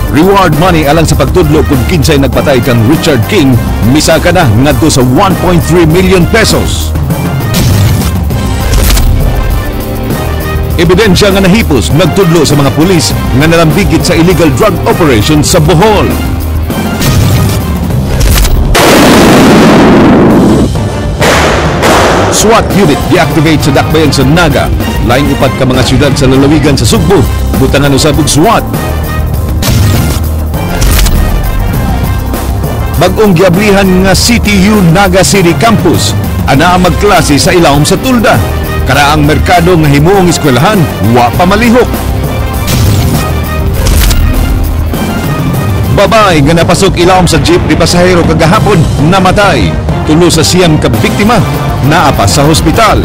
Reward money alang sa pagtudlo kung kinsay nagpatay kang Richard King, misaka na ngadto sa 1.3 million pesos. Ebidensya nga nahipos nagtudlo sa mga pulis nga nalambigit sa illegal drug operation sa Bohol. SWAT unit deactivate sa dakbayan sa Naga, laing upat ka mga syudad sa lalawigan sa Sugbo, butangan usab og SWAT. Bag-ong giablihan nga CTU Naga City Campus, anaa magklase sa ilawom sa tulda. Karaang merkado nga himuong eskwelahan, wa pa malihok. Babay nga napasok ilawom sa jeep ni pasahero kagahapon, namatay. Tulo sa 9 ka biktima, naa pa sa hospital.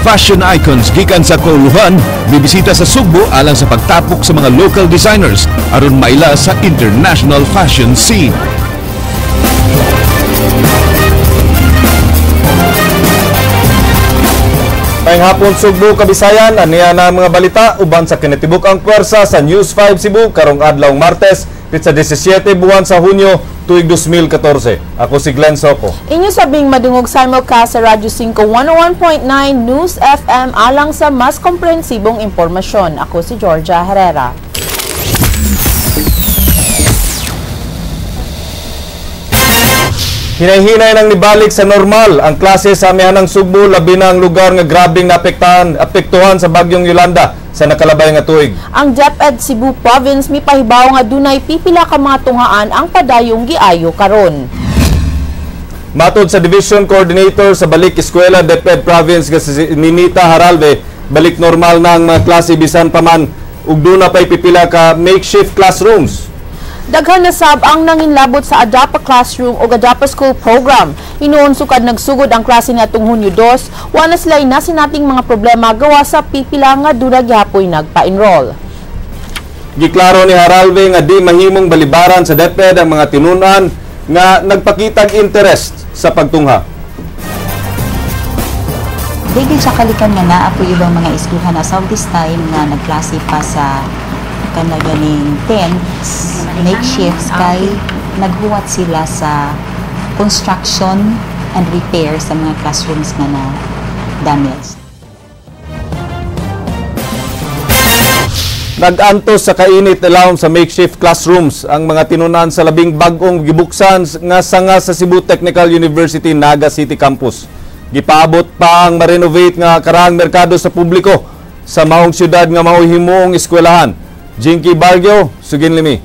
Fashion icons gikan sa Coluhan, bibisita sa Sugbo alang sa pagtapok sa mga local designers aron maila sa international fashion scene. Maayong hapon Sugbo, Kabisayan, aniya na ang mga balita uban sa kinatibuk ang puwersa sa News 5 Cebu karong adlaw Martes, pitsa 17 buwan sa Hunyo tuig 2014. Ako si Glenn Soco. Inyo sabing madungog simulcast sa Radyo 5 101.9 News FM alang sa mas komprehensibong impormasyon. Ako si Georgia Herrera. Hinay-hinay nang nibalik sa normal ang klase sa amihanang Sugbo, labi na ang lugar nga grabing naapektuhan sa bagyong Yolanda sa nakalabay nga tuig. Ang DepEd Cebu Province mipahibaw nga dunay pipila ka mga tunghaan ang padayong giayo karon. Matod sa Division Coordinator sa Balik Eskwela DepEd Province nga si Ninita Haralve, balik normal na ang mga klase bisan pa man ug duna pay pipila ka makeshift classrooms. Daghan na sab ang nanginlabot sa Adopt a Classroom o Adopt a School program. Hinuon sukad nagsugod ang klase niadtong Hunyo 2, wa na sila'y nasinating mga problema gawa sa pipila nga duna gihapoy nagpa-enroll. Giklaro ni Haralve nga di mahimong balibaran sa DepEd ang mga tinunan nga nagpakitag interest sa pagtungha. Di siya kalikan nga naa po ibang mga eskwelahan as of this time nga nagklase pa sa kanaganing tents, makeshifts, kay naghuwat sila sa construction and repair sa mga classrooms nga na damage. Nag-antos sa kainit ilawom sa makeshift classrooms ang mga tinunan sa labing bag-ong gibuksan nga sanga sa Cebu Technical University Naga City Campus. Gipaabot pa ang ma-renovate nga karaang merkado sa publiko sa maong syudad nga mao'y himuong eskwelahan. Jinky Bargio, sugin limi.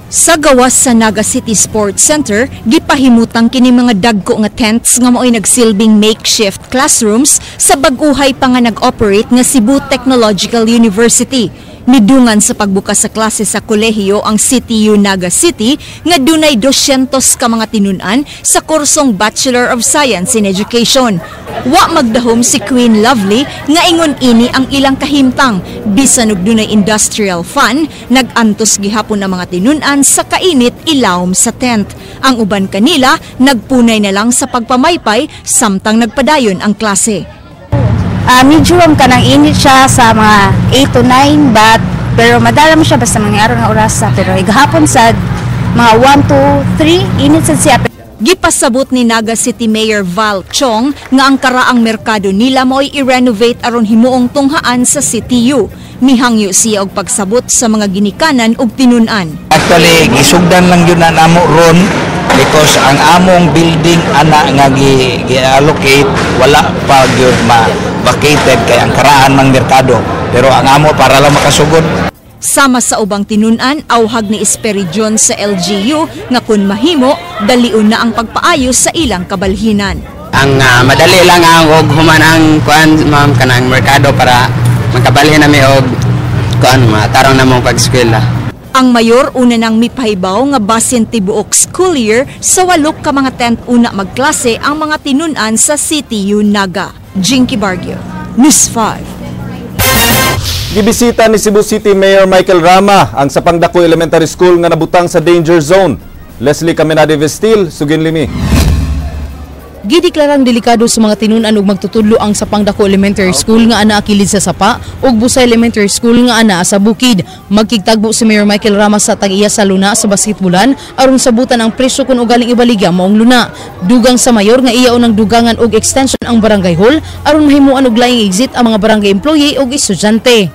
Sa gawas sa Naga City Sports Center, gipahimutang kini mga dagko nga tents nga mao'y nagsilbing makeshift classrooms sa bag-uhay pa nga nag-operate nga Cebu Technological University. Midungan sa pagbukas sa klase sa kolehiyo ang CTU Naga City nga dunay 200 ka mga tinun-an sa kursong Bachelor of Science in Education. Wa magdahom si Queen Lovely nga ingon ini ang ilang kahimtang bisan og dunay industrial fun, nag-antos gihapon ang mga tinun-an sa kainit ilawom sa tent. Ang uban kanila nagpunay na lang sa pagpamaypay samtang nagpadayon ang klase. Medyo ang kanang init siya sa mga 8 to 9 but pero madala mo siya basta mga araw nga orasa, pero igahapon sa mga 1 to 3 init sad siya. Gipasabot ni Naga City Mayor Val Chong nga ang karaang merkado nila mo'y i-renovate aron himuong tunghaan sa CTU. Mihangyo siya og pagsabot sa mga ginikanan ug tinun-an. Actually, gisugdan lang yun na namo ron because ang among building ana nga gi-allocate wala pa gyud ma-vacated kay ang karaan mang merkado, pero ang amo para lang makasugod. Sama sa ubang tinun-an, awhag ni Esperidion sa LGU nga kun mahimo, dalion na ang pagpaayos sa ilang kabalhinan. Ang madali lang ang og human ang kuan ma'am kanang merkado para makabalhin nami og kuan matarong namong pag-eskwela. Ang mayor una nang mipahibaw nga basin tibuok school year sa 8 ka mga tent una magklase ang mga tinun-an sa CTU Naga. Jinky Bargio, News 5. Gibisita ni Cebu City Mayor Michael Rama ang Sapangdaku Elementary School nga nabutang sa danger zone. Leslie Caminade Vestil, sugin limi. Gideklarang delikado sa mga tinun-an ug magtutudlo ang Sapang Dako Elementary School nga anaa kilid sa sapa ug Busay Elementary School nga anaa sa bukid. Magkigtagbo si Mayor Michael Rama sa tag-iya sa luna sa basketbolan aron sabutan ang presyo kung ugaling ibaligya maong luna. Dugang sa mayor nga iya unang dugangan og extension ang barangay hall aron mahimuan og laing exit ang mga barangay employee ug estudyante.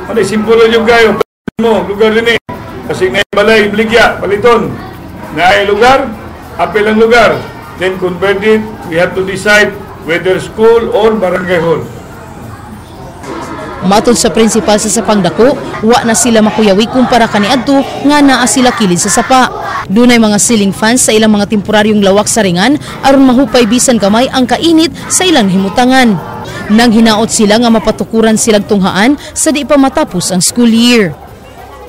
Ano, simple lang yung kayo mo, lugar din eh. Kasi na balay, baligya, paliton. Na lugar, apil ang lugar. Then convert it, we have to decide whether school or barangay hall. Matod sa principal sa Sapang Dako, wa na sila makuyawi kumpara kaniadto nga naa sila kilid sa sapa. Dunay mga ceiling fans sa ilang mga temporaryong lawak sa ringan aron mahupay bisan gamay ang kainit sa ilang himutangan. Nang hinaot sila nga mapatukuran silang tunghaan sa di pa matapos ang school year.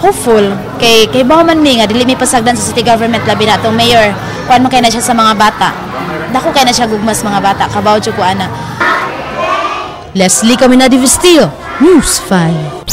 Hopeful kay bawo man mi nga dili mi pasagdan sa city government, labi na atong mayor. Kuan man kay na siya sa mga bata. Dako kay na siya gugmas mga bata, kabaw jud ko ana. Leslie Caminadi Vestil, News 5.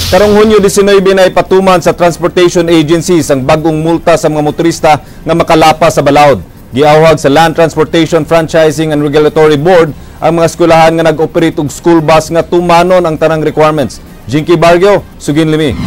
Karong Hunyo 19 na ipatuman sa transportation agencies ang bagong multa sa mga motorista nga makalapa sa balaod. Giawhag sa Land Transportation Franchising and Regulatory Board ang mga eskwelahan nga nag-operate og school bus nga tumanon ang tanang requirements. Jinky Barrio, sugin limi.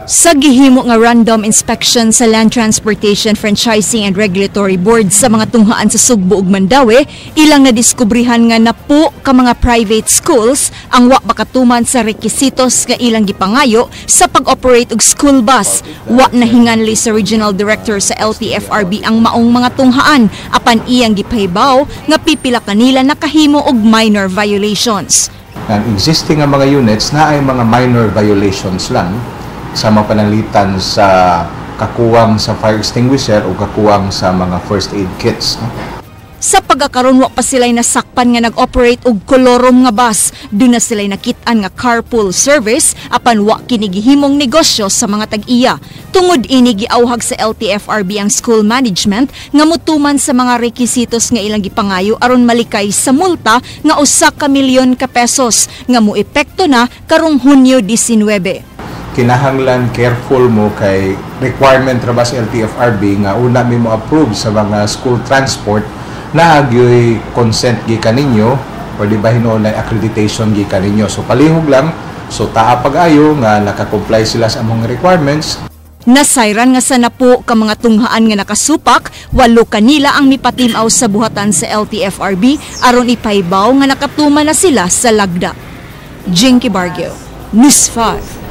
Sa gihimo nga random inspection sa Land Transportation Franchising and Regulatory Board sa mga tunghaan sa Sugbo ug Mandaue, ilang nadiskubrihan nga napo ka mga private schools ang wa makatuman sa rekisitos nga ilang gipangayo sa pag-operate og school bus. Wa nahinganli sa Regional Director sa LTFRB ang maong mga tunghaan apan iyang gipahibaw nga pipila kanila nakahimo og minor violations. Ang existing nga mga units na ay mga minor violations lang sa mga pananglitan sa kakuwang sa fire extinguisher o kakuwang sa mga first aid kits. No? Sa pagkakaron wa pa sila'y nasakpan nga nag-operate og kolorom nga bus. Doon na sila'y nakit-an nga carpool service apan wa kini gihimong negosyo sa mga tag-iya. Tungod ini giawhag sa LTFRB ang school management nga mutuman sa mga rekisitos nga ilang gipangayo aron malikay sa multa nga 1 ka milyon ka pesos nga moepekto na karong Hunyo 19. Kinahanglan careful mo kay requirement ra ba sa LTFRB nga una mi mo approve sa mga school transport na agyoy consent gikan ninyo or di ba hinuon na accreditation gikan ninyo. So palihog lang, so taa pag-ayo nga naka-comply sila sa among requirements. Nasayran nga sa napo ka mga tunghaan nga nakasupak, 8 kanila ang mipatimaw sa buhatan sa LTFRB aron ipahibaw nga nakatuman na sila sa lagda. Jinky Barrio, News 5.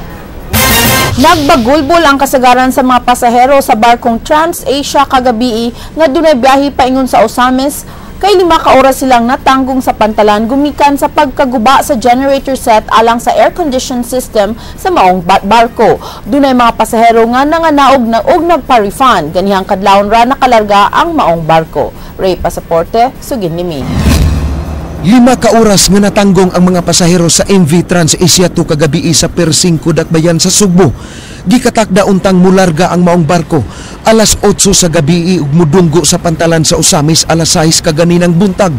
Nagbagulbol ang kasagaran sa mga pasahero sa barkong Trans-Asia kagabii nga dunay biyahe paingon sa Osamis kay 5 ka oras silang natanggong sa pantalan gumikan sa pagkaguba sa generator set alang sa air condition system sa maong barko. Dunay mga pasahero nga nanganaog na og nagpa-refund. Ganihang kadlawon ra nakalarga ang maong barko. Ray Pasaporte, sugin ni. 5 ka oras nga natanggong ang mga pasahero sa MV Trans-Asia 2 kagabii sa Pier 5 Dakbayan sa Sugbo. Gikatakda untang mularga ang maong barko alas 8 sa gabii ug mudunggo sa pantalan sa Osamis alas 6 kaganinang buntag.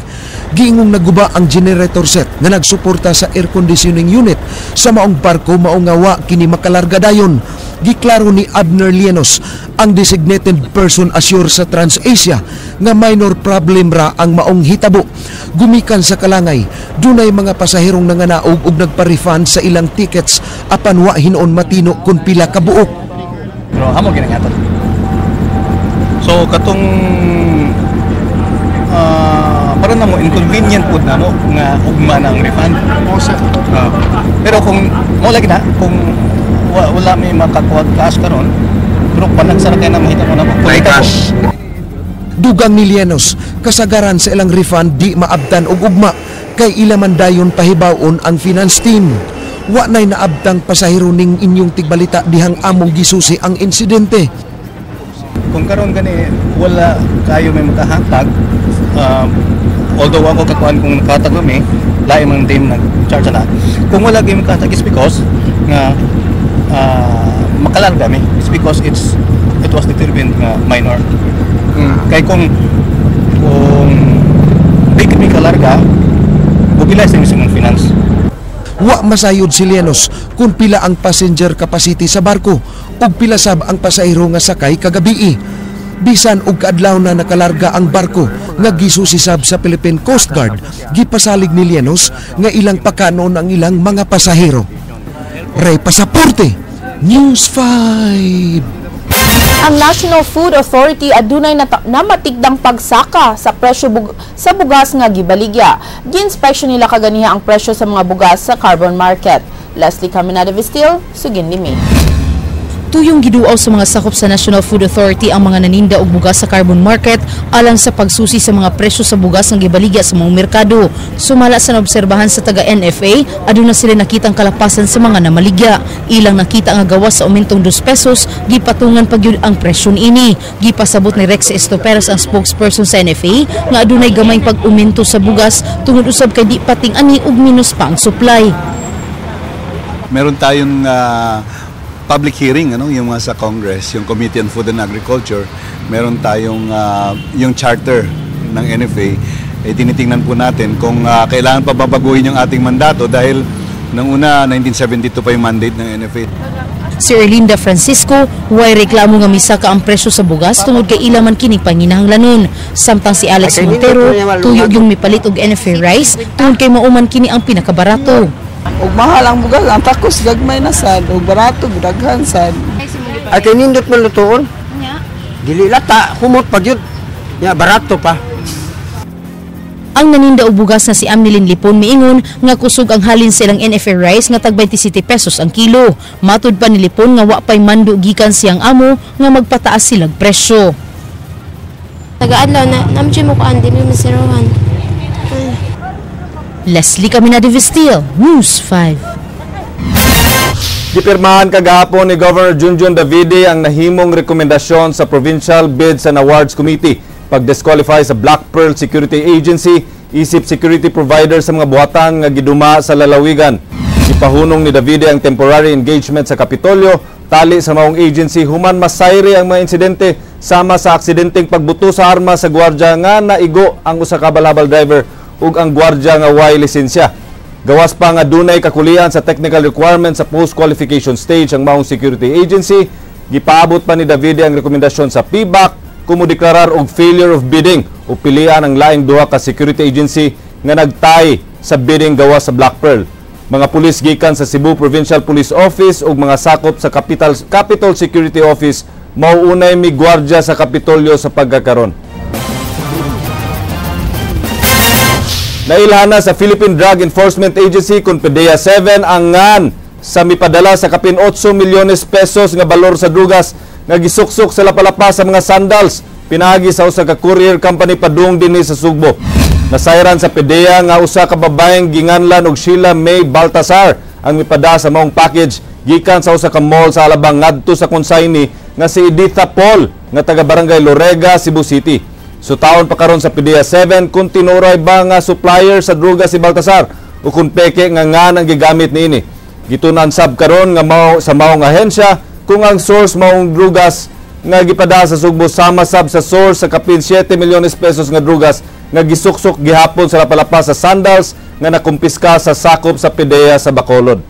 Giingong naguba ang generator set nga nagsuporta sa air conditioning unit sa maong barko mao nga wa kini makalarga dayon. Giklaro ni Abner Lienos, ang designated person assure sa Trans-Asia, nga minor problem ra ang maong hitabo. Gumikan sa kalangay, dunay mga pasaherong nanganaog ug nagpa-refund sa ilang tickets apan wa hinuon matino kun pila ka buok. Pero amo ginangatod. So katong para namo inconvenient pud namo nga ugma na ang refund. Pero kung mo lagi na kung wala may makakuha cash karon, pero panagsa ra kay na mahita mo na mo. Cash. Dugang ni Lienos, kasagaran sa ilang refund di maabtan og ugma kay ila man dayon pahibawon ang finance team. Wa nay naabtang pasahero ning inyong tigbalita dihang among gisusi ang insidente. Kung karon gani wala kayo may makahatag, although ako kakuan kung nakahatag kami, lain man team nag-charge na. Kung wala kayo makahatag is because nga makalarga mi. It's because it was determined nga minor. Kay kung di kami kalarga, mobilize na mismo finance. Wa masayod si Llenos kung pila ang passenger capacity sa barko ug pila sab ang pasahero nga sakay kagabii. Bisan og kaadlaw na nakalarga ang barko nga gisusisab sa Philippine Coast Guard, gipasalig ni Llenos nga ilang pakanon ang ilang mga pasahero. Ray Pasaporte, News 5. Ang National Food Authority adunay namatigdang pagsaka sa presyo sa bugas nga gibaligya. Gi-inspection nila kaganiha ang presyo sa mga bugas sa carbon market. Leslie Caminada Vistil, Sugin Limi. Tuyong giduaw sa mga sakop sa National Food Authority ang mga naninda og bugas sa carbon market alang sa pagsusi sa mga presyo sa bugas nga gibaligya sa mga merkado. Sumala sa naobserbahan sa taga NFA, aduna sila nakitang kalapasan sa mga namaligya. Ilang nakita nga gawas sa umentong 2 pesos, gipatungan pa gyud ang presyo niini. Gipasabot ni Rex Estoperas ang spokesperson sa NFA nga adunay gamayng pag-umento sa bugas tungod usab kay di pating ani og minus pa ang supply. Meron tayong public hearing, ano, yung mga sa Congress, yung Committee on Food and Agriculture. Meron tayong yung charter ng NFA. Eh, tinitingnan po natin kung kailangan pa babaguhin yung ating mandato dahil nang una, 1972 pa yung mandate ng NFA. Si Erlinda Francisco, way reklamo nga misaka ang presyo sa bugas tungod kay ila man kining panginahanglanon. Samtang si Alex Montero, tuyo yung mipalit og NFA rice tungod kay mauman kini ang pinakabarato. Og mahal ang bugas, ang takos gagmay na sad, og barato daghan sad. Ay kay nindot man lutoon. Dili lata, humot pa gyud. Ya barato pa. Ang naninda og bugas na si Amnilin Lipon miingon nga kusog ang halin sa ilang NFA rice nga tag 27 pesos ang kilo. Matud pa ni Lipon nga wa pay mando gikan siyang amo nga magpataas silag presyo. Tagaadlaw na namji mo kuan dili masirohan. Leslie Caminada Vestil, News 5. Gipirmahan kagahapon ni Governor Junjun Davide ang nahimong rekomendasyon sa Provincial Bids and Awards Committee pag-disqualify sa Black Pearl Security Agency isip security provider sa mga buhatan nga giduma sa lalawigan. Gipahunong ni Davide ang temporary engagement sa Kapitolyo tali sa maong agency human masayri ang mga insidente sama sa aksidenteng pagbuto sa arma sa gwardiya nga naigo ang usa ka balabal driver ug ang gwardiya nga way lisensya. Gawas pa nga dunay kakulian sa technical requirements sa post-qualification stage ang maong security agency. Gipaabot pa ni Davide ang rekomendasyon sa PBAC kung modeklarar og failure of bidding o pilian ang laing duha ka security agency nga nagtay sa bidding gawas sa Black Pearl. Mga pulis gikan sa Cebu Provincial Police Office ug mga sakop sa Capitol Security Office mauunay mi gwardiya sa Kapitolyo sa pagkakaron. Nailhana sa Philippine Drug Enforcement Agency kung PDEA 7 ang ngan sa mipadala sa kapin 8 milyones pesos nga balor sa drugas nga gisuksok sa lapalapa sa mga sandals pinaagi sa usa ka courier company padung dinhi sa Sugbo. Nasayran sa PDEA nga usa ka babaeng ginganlan og Sheila May Baltasar ang mipada sa maong package gikan sa usa ka mall sa Alabang ngadto sa consignee nga si Editha Paul nga taga Barangay Lorega, Cebu City. So taon pa karon sa PDEA 7 kung tinuray ba nga supplier sa druga si Baltasar o kung peke nga ngan ang gigamit niini. Gitunan sab karon nga mao sa maong ahensya kung ang source maong drugas nga gipada sa Sugbo sama sab sa source sa kapin 7 milyones pesos nga drugas nga gisuksok gihapon sa lapalapa sa sandals nga nakumpiska sa sakop sa PDEA sa Bacolod.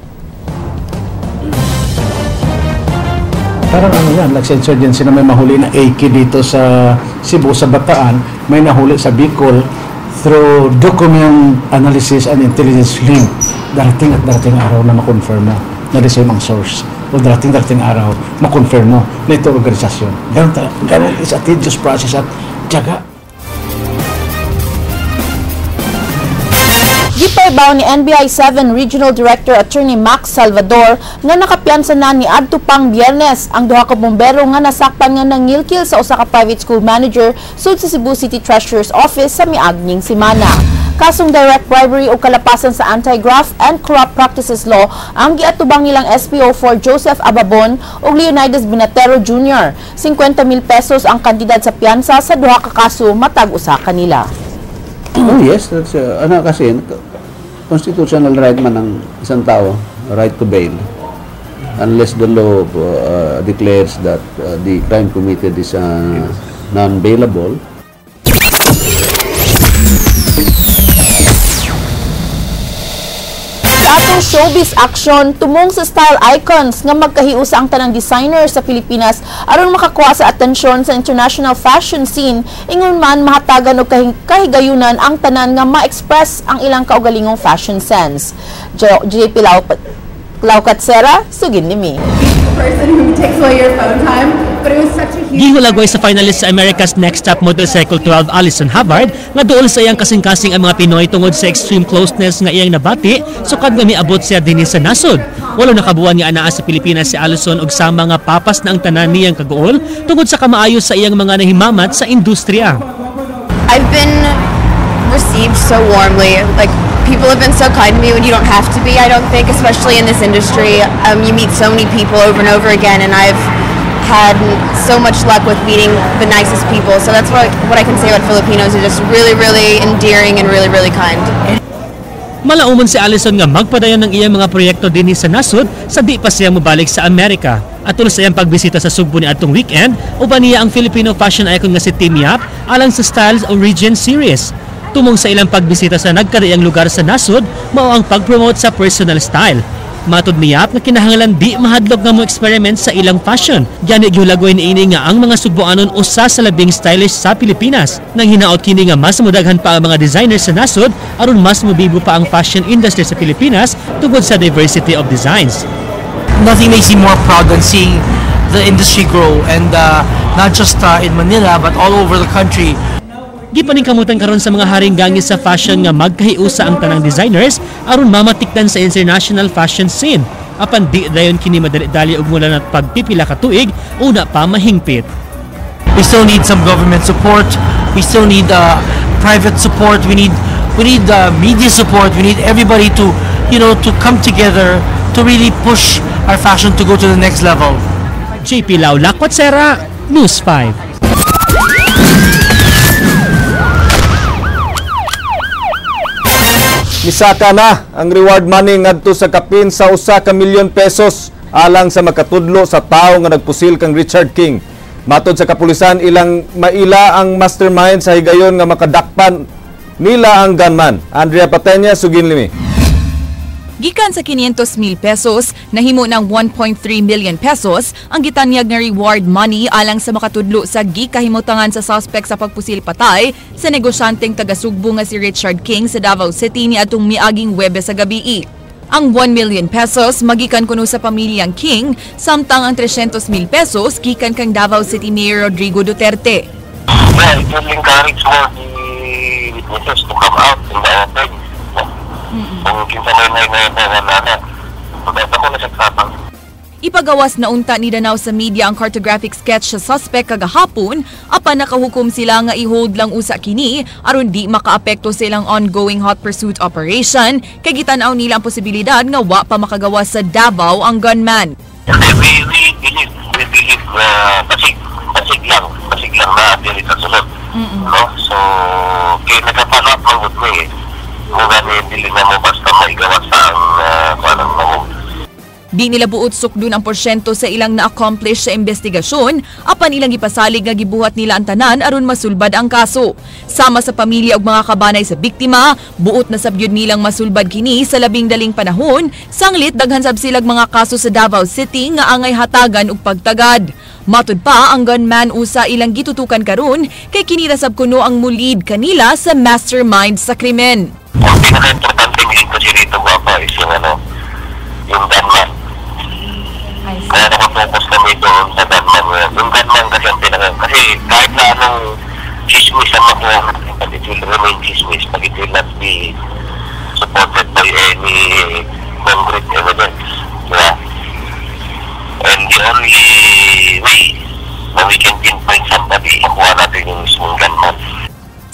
Parang ano yan, like sa insurgency na may mahuli na AK dito sa Cebu, sa Bataan, may nahuli sa Bicol through document analysis and intelligence link. Darating at darating araw na makonfirm mo na the same ang source. O darating araw, makonfirm mo na ito organisasyon. Ganun, it's a tedious process at tiyaga. Gipaybaw ni NBI 7 Regional Director Attorney Max Salvador nga nakapiyansa na ni adto pang Biyernes ang duha ka bombero nga nasakpan nga nangilkil sa usa ka private school manager sud sa Cebu City Treasurer's Office sa miagning semana. Kasong direct bribery o kalapasan sa Anti-Graft and Corrupt Practices Law ang giatubang nilang SPO4 Joseph Ababon ug Leonidas Binatero Jr. 50,000 pesos ang kantidad sa piyansa sa duha ka kaso matag usa kanila. Oh yes, that's ano kasi constitutional right man ng isang tao, right to bail, unless the law declares that the crime committed is non-bailable. Sa atong showbiz action, tumong sa style icons nga magkahiusa ang tanang designer sa Pilipinas aron makakuha sa atensyon sa international fashion scene, ingon man mahatagan og kahigayunan ang tanan nga ma-express ang ilang kaugalingong fashion sense. JP Laucatsera, sugin ni mi. Person who takes away your phone time, but it was such a huge Gihulagway sa finalist sa America's Next Top Model Cycle 12 Alison Hubbard nga duol sa iyang kasing-kasing ang mga Pinoy tungod sa extreme closeness nga iyang nabati sukad nga miabot siya dinhi sa nasod. 8 na kabuan nga anaa sa Pilipinas si Alison og sama nga papas na ang tanan niyang kaguol tungod sa kamaayo sa iyang mga nahimamat sa industriya. I've been received so warmly. Like, people have been so kind to me when you don't have to be, I don't think, especially in this industry. You meet so many people over and over again, and I've had so much luck with meeting the nicest people. So that's what I can say about Filipinos, are just really, really endearing and really, really kind. Malaumon si Alison nga magpadayon ng iyang mga proyekto dinhi sa nasod sa di pa siya mobalik sa Amerika. Atol sa iyang pagbisita sa Sugbo ni atong weekend, uban niya ang Filipino fashion icon nga si Tim Yap alang sa Styles Origin Series. Tumong sa ilang pagbisita sa nagkadaiyang lugar sa nasod, mao ang pag-promote sa personal style. Matod ni Yap nga kinahanglan di mahadlok nga mo experiment sa ilang fashion. Gani gihulagway niini nga ang mga Sugboanon usa sa labing stylish sa Pilipinas. Nang hinaot kini nga mas modaghan pa ang mga designer sa nasod aron mas mobibo pa ang fashion industry sa Pilipinas tungod sa diversity of designs. Nothing makes me more proud than seeing the industry grow, and not just in Manila but all over the country. Gipaningkamutan karon sa mga haring gangis sa fashion nga magkahiusa ang tanang designers aron mamatikdan sa international fashion scene. Apan di dayon kini madali-dali og mula na pagpipila ka tuig una pa mahingpit. We still need some government support. We still need private support. We need media support. We need everybody to you know to come together to really push our fashion to go to the next level. JP Lau Lacuatsera, News 5. Misaka na ang reward money ngadto sa kapin sa 1 ka milyon pesos alang sa makatudlo sa tawo nga nagpusil kang Richard King. Matod sa kapulisan, ilang maila ang mastermind sa higayon nga makadakpan nila ang gunman. Andrea Patenya, sugin limi. Gikan sa 500 mil pesos, nahimo ng 1.3 million pesos ang gitanyag nga reward money alang sa makatudlo sa gikahimutangan sa suspect sa pagpusil patay sa negosyanteng taga-Sugbo nga si Richard King sa Davao City ni atong miaging Huwebes sa gabii. Ang 1 million pesos magikan kuno sa pamilyang King, samtang ang 300 mil pesos gikan kang Davao City Mayor Rodrigo Duterte. Well, it will encourage more the witnesses to come out in the open. Kung kinsa may may na na. So, ako na siya. Ipagawas na unta ni Danao sa media ang cartographic sketch sa suspect kagahapon, apan nakahukom sila nga i-hold lang usa kini aron di makaapekto sa ilang ongoing hot pursuit operation kay gitan-aw nila ang posibilidad nga wa pa makagawas sa Davao ang gunman. We believe basig lang na diri sa sulod. No? So, kay nagpa-follow up man gud mi eh. Mo gani dili na mo basta maigawas sa ang kuan ang mamong. Di nila buot sukdon ang porsyento sa ilang na-accomplish sa investigasyon, apan ilang gipasalig nga gibuhat nila ang tanan aron masulbad ang kaso. Sama sa pamilya ug mga kabanay sa biktima, buot na sabyod nilang masulbad kini sa labing daling panahon, sanglit daghan sab silag mga kaso sa Davao City nga angay hatagan og pagtagad. Matud pa, ang gunman usa ilang gitutukan karon kay kini ra sab kuno ang mulid kanila sa mastermind sa krimen. Ang pinaka-importante link kasi rito, guwapa, is yung ano, yung gunman. Kaya nakafocus kami doon sa gunman ngayon. Yung gunman kasi ang pinaka, kasi kahit na anong chismis ang makuha natin, but it will remain chismis pag it will not be supported by any concrete evidence. Diba? And the only way na we can pinpoint somebody, makuha natin yung mismong gunman.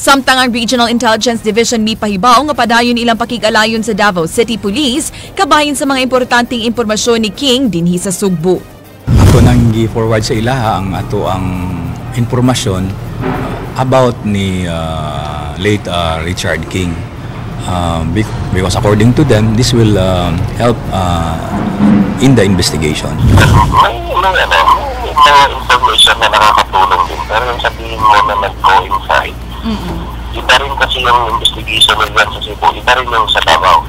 Samtang ang Regional Intelligence Division mipahibaw nga padayon ilang pakig-alayon sa Davao City Police kabahin sa mga importanteng impormasyon ni King dinhi sa Sugbo. Ato nang gi-forward sa ilaha ang ato ang impormasyon about ni late Richard King. Because according to them, this will help in the investigation. May ano, may mga information na nakakatulong din. Pero yung sabihin mo na nag-coincide, iba rin kasi yung investigation nila sa Cebu, iba rin yung sa Davao.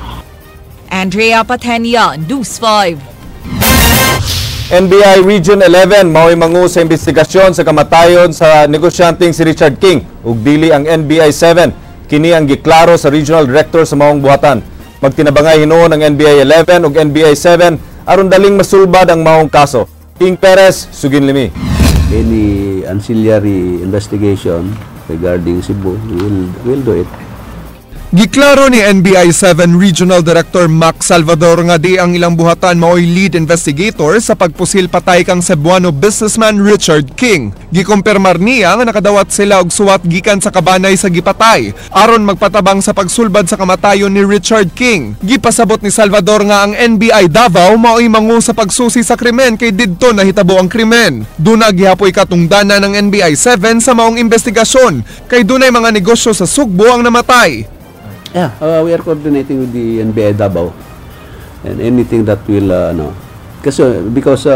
Andrea Patenia, News 5. NBI Region 11 mao'y mangu sa investigasyon sa kamatayon sa negosyanteng si Richard King ug dili ang NBI 7. Kini ang giklaro sa Regional Director sa maong buhatan. Magtinabangay hinuon ang NBI 11 ug NBI 7 aron daling masulbad ang maong kaso. King Perez, sugin limi. Any ancillary investigation regarding Cebu, we'll do it. Giklaro ni NBI 7 Regional Director Max Salvador nga di ang ilang buhatan maoy lead investigator sa pagpusil patay kang Cebuano businessman Richard King. Gikumpirmar niya nga nakadawat sila og suwat gikan sa kabanay sa gipatay aron magpatabang sa pagsulbad sa kamatayon ni Richard King. Gipasabot ni Salvador nga ang NBI Davao maoy mangu sa pagsusi sa krimen kay didto nahitabo ang krimen. Duna gihapoy katungdanan ng NBI 7 sa maong investigasyon kay dunay mga negosyo sa Sugbo ang namatay. Yeah, we are coordinating with the NBI Davao and anything that will ano kasi because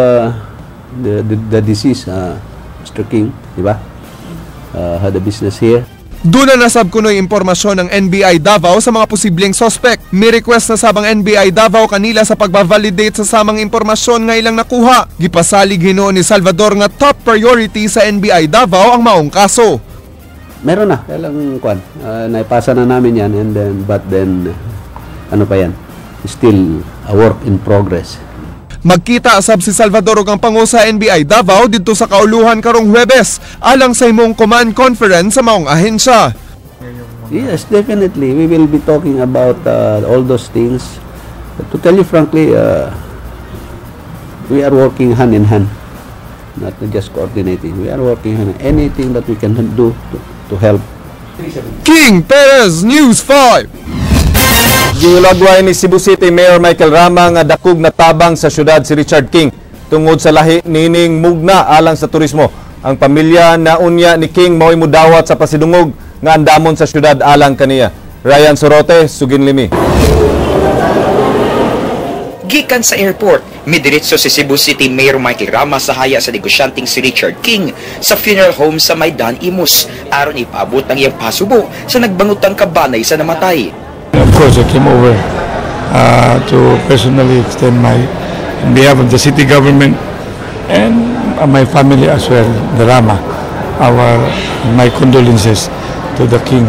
the deceased, Mr. King, di ba? Had a business here. Duna nasab kuno'y impormasyon ng NBI Davao sa mga posibleng sospek. May request na sab ang NBI Davao kanila sa pagbabalidate sa samang impormasyon nga ilang nakuha. Gipasalig hinuon ni Salvador nga top priority sa NBI Davao ang maong kaso. Meron na, kaya lang kwan, naipasa na namin yan and then but then ano pa yan, still a work in progress. Magkita sab si Salvador ug ang pangu sa NBI Davao didto sa kauluhan karong Huwebes alang sa himong command conference sa maong ahensya. Yes, definitely. We will be talking about all those things. But to tell you frankly, we are working hand in hand. Not just coordinating. We are working hand in anything that we can do to help. King Perez, News 5. Gihulagway ni Cebu City Mayor Michael Rama nga dakog na tabang sa syudad si Richard King tungod sa lahi nining mugna alang sa turismo. Ang pamilya na unya ni King mao'y mudawat sa pasidungog nga andamon sa syudad alang kaniya. Ryan Sorote, sugin limi. Gikan sa airport, midiretso si Cebu City Mayor Michael Rama sa haya sa negosyanteng si Richard King sa funeral home sa Maidan, Imus, aron ipaabot ang iyang pasubo sa nagbangutang kabanay sa namatay. Of course, I came over to personally extend my, in behalf of the city government and my family as well, the Rama, my condolences to the King.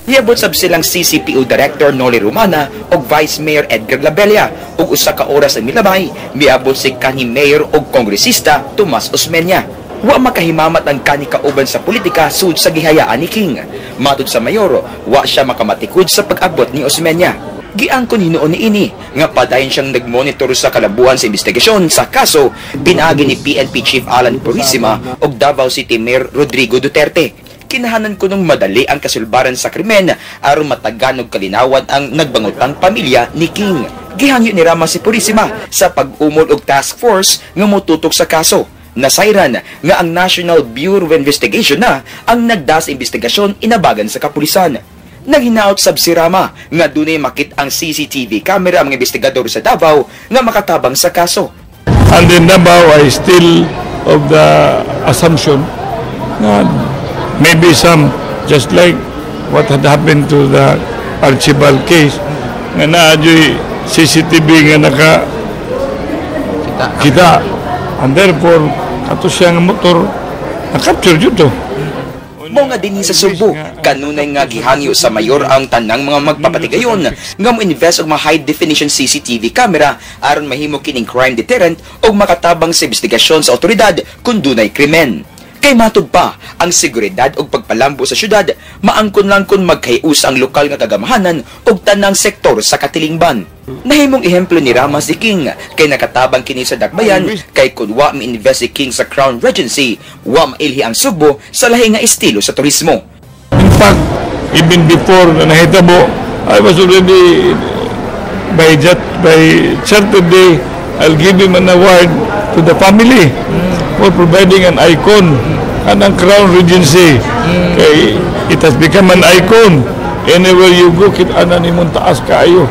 Niabot sab silang CCPO Director Noli Romana ug Vice Mayor Edgar Labella ug usa ka oras ang milabay, miabot si kanhi Mayor ug Kongresista Tomas Osmeña. Wa makahimamat ang kani kauban sa politika sud sa gihayaan ni King. Matud sa mayor, wa siya makamatikod sa pag-abot ni Osmeña. Giangkon hinuon niini nga padayon siyang nagmonitor sa kalabuhan sa investigasyon sa kaso pinaagi ni PNP Chief Alan Purisima ug Davao City Mayor Rodrigo Duterte. Kinahanan kunong madali ang kasulbaran sa krimen aron matagan og kalinawan ang nagbangutang pamilya ni King. Gihangyo ni Rama si Purisima sa pag-umol og task force nga motutok sa kaso. Nasayran nga ang National Bureau of Investigation na ang nagda sa investigasyon inabagan sa kapulisan. Naghinaot sab si Rama nga dunay makit ang CCTV camera ang investigador sa Davao nga makatabang sa kaso. And in Davao, I still of the assumption na maybe some, just like what had happened to the Archibald case, nga naa juy CCTV nga naka kita. And therefore, ato siya nga motor na-capture jud to. Mao nga dinhi sa Sugbo, kanunay nga gihangyo sa mayor ang tanang mga magpapatigayon nga mo-invest og mga high definition CCTV camera aron mahimo kining crime deterrent og makatabang sa investigasyon sa otoridad kung dunay krimen. Kay matud pa, ang seguridad ug pagpalambo sa syudad maangkon lang kun magkahiusa ang lokal nga kagamahanan ug tanang sektor sa katilingban. Nahimong ehemplo ni Rama si King kay nakatabang kini sa dakbayan kay kun wa mi-invest si King sa Crown Regency, wa mailhi ang Sugbo sa lahi nga estilo sa turismo. In fact, even before na nahitabo, I was already by Saturday, I'll give him an award to the family for providing an icon kanang Crown Regency. Kay it has become an icon. Anywhere you go, kita na nimong taas kaayo.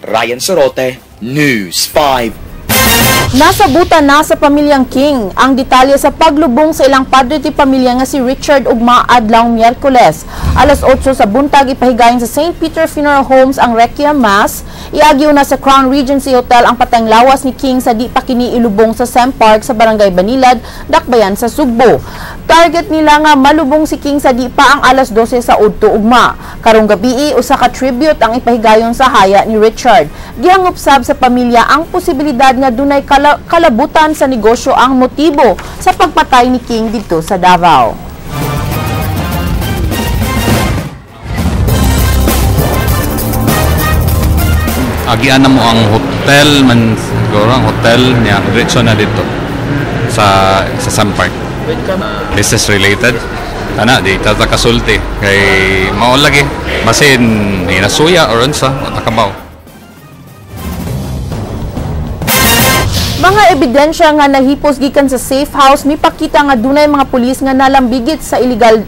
Ryan Sorote, News 5. Nasabutan na sa pamilyang King ang detalye sa paglubong sa ilang padre ti pamilya nga si Richard ugma adlaw Miyerkules. Alas 8 sa buntag ipahigayon sa St. Peter Funeral Homes ang Requiem Mass. Iagyo na sa Crown Regency Hotel ang patayng lawas ni King sa di pa kini ilubong sa Sem Park sa Barangay Banilad, Dakbayan sa Sugbo. Target nila nga malubong si King sa di pa ang alas 12 sa udto ugma. Karong gabii usa ka tribute ang ipahigayon sa haya ni Richard. Gihangop sab sa pamilya ang posibilidad nga dunay kalabutan sa negosyo ang motibo sa pagpatay ni King didto sa Davao. Agian na mo ang hotel man siguro ang hotel niya diretso na dito sa Sam Park. Business related. Ana di ta kasulti kay mao lagi basin hinasuya or unsa takabaw. Mga ebidensya nga nahipos gikan sa safe house mipakita nga dunay mga pulis nga nalambigit sa illegal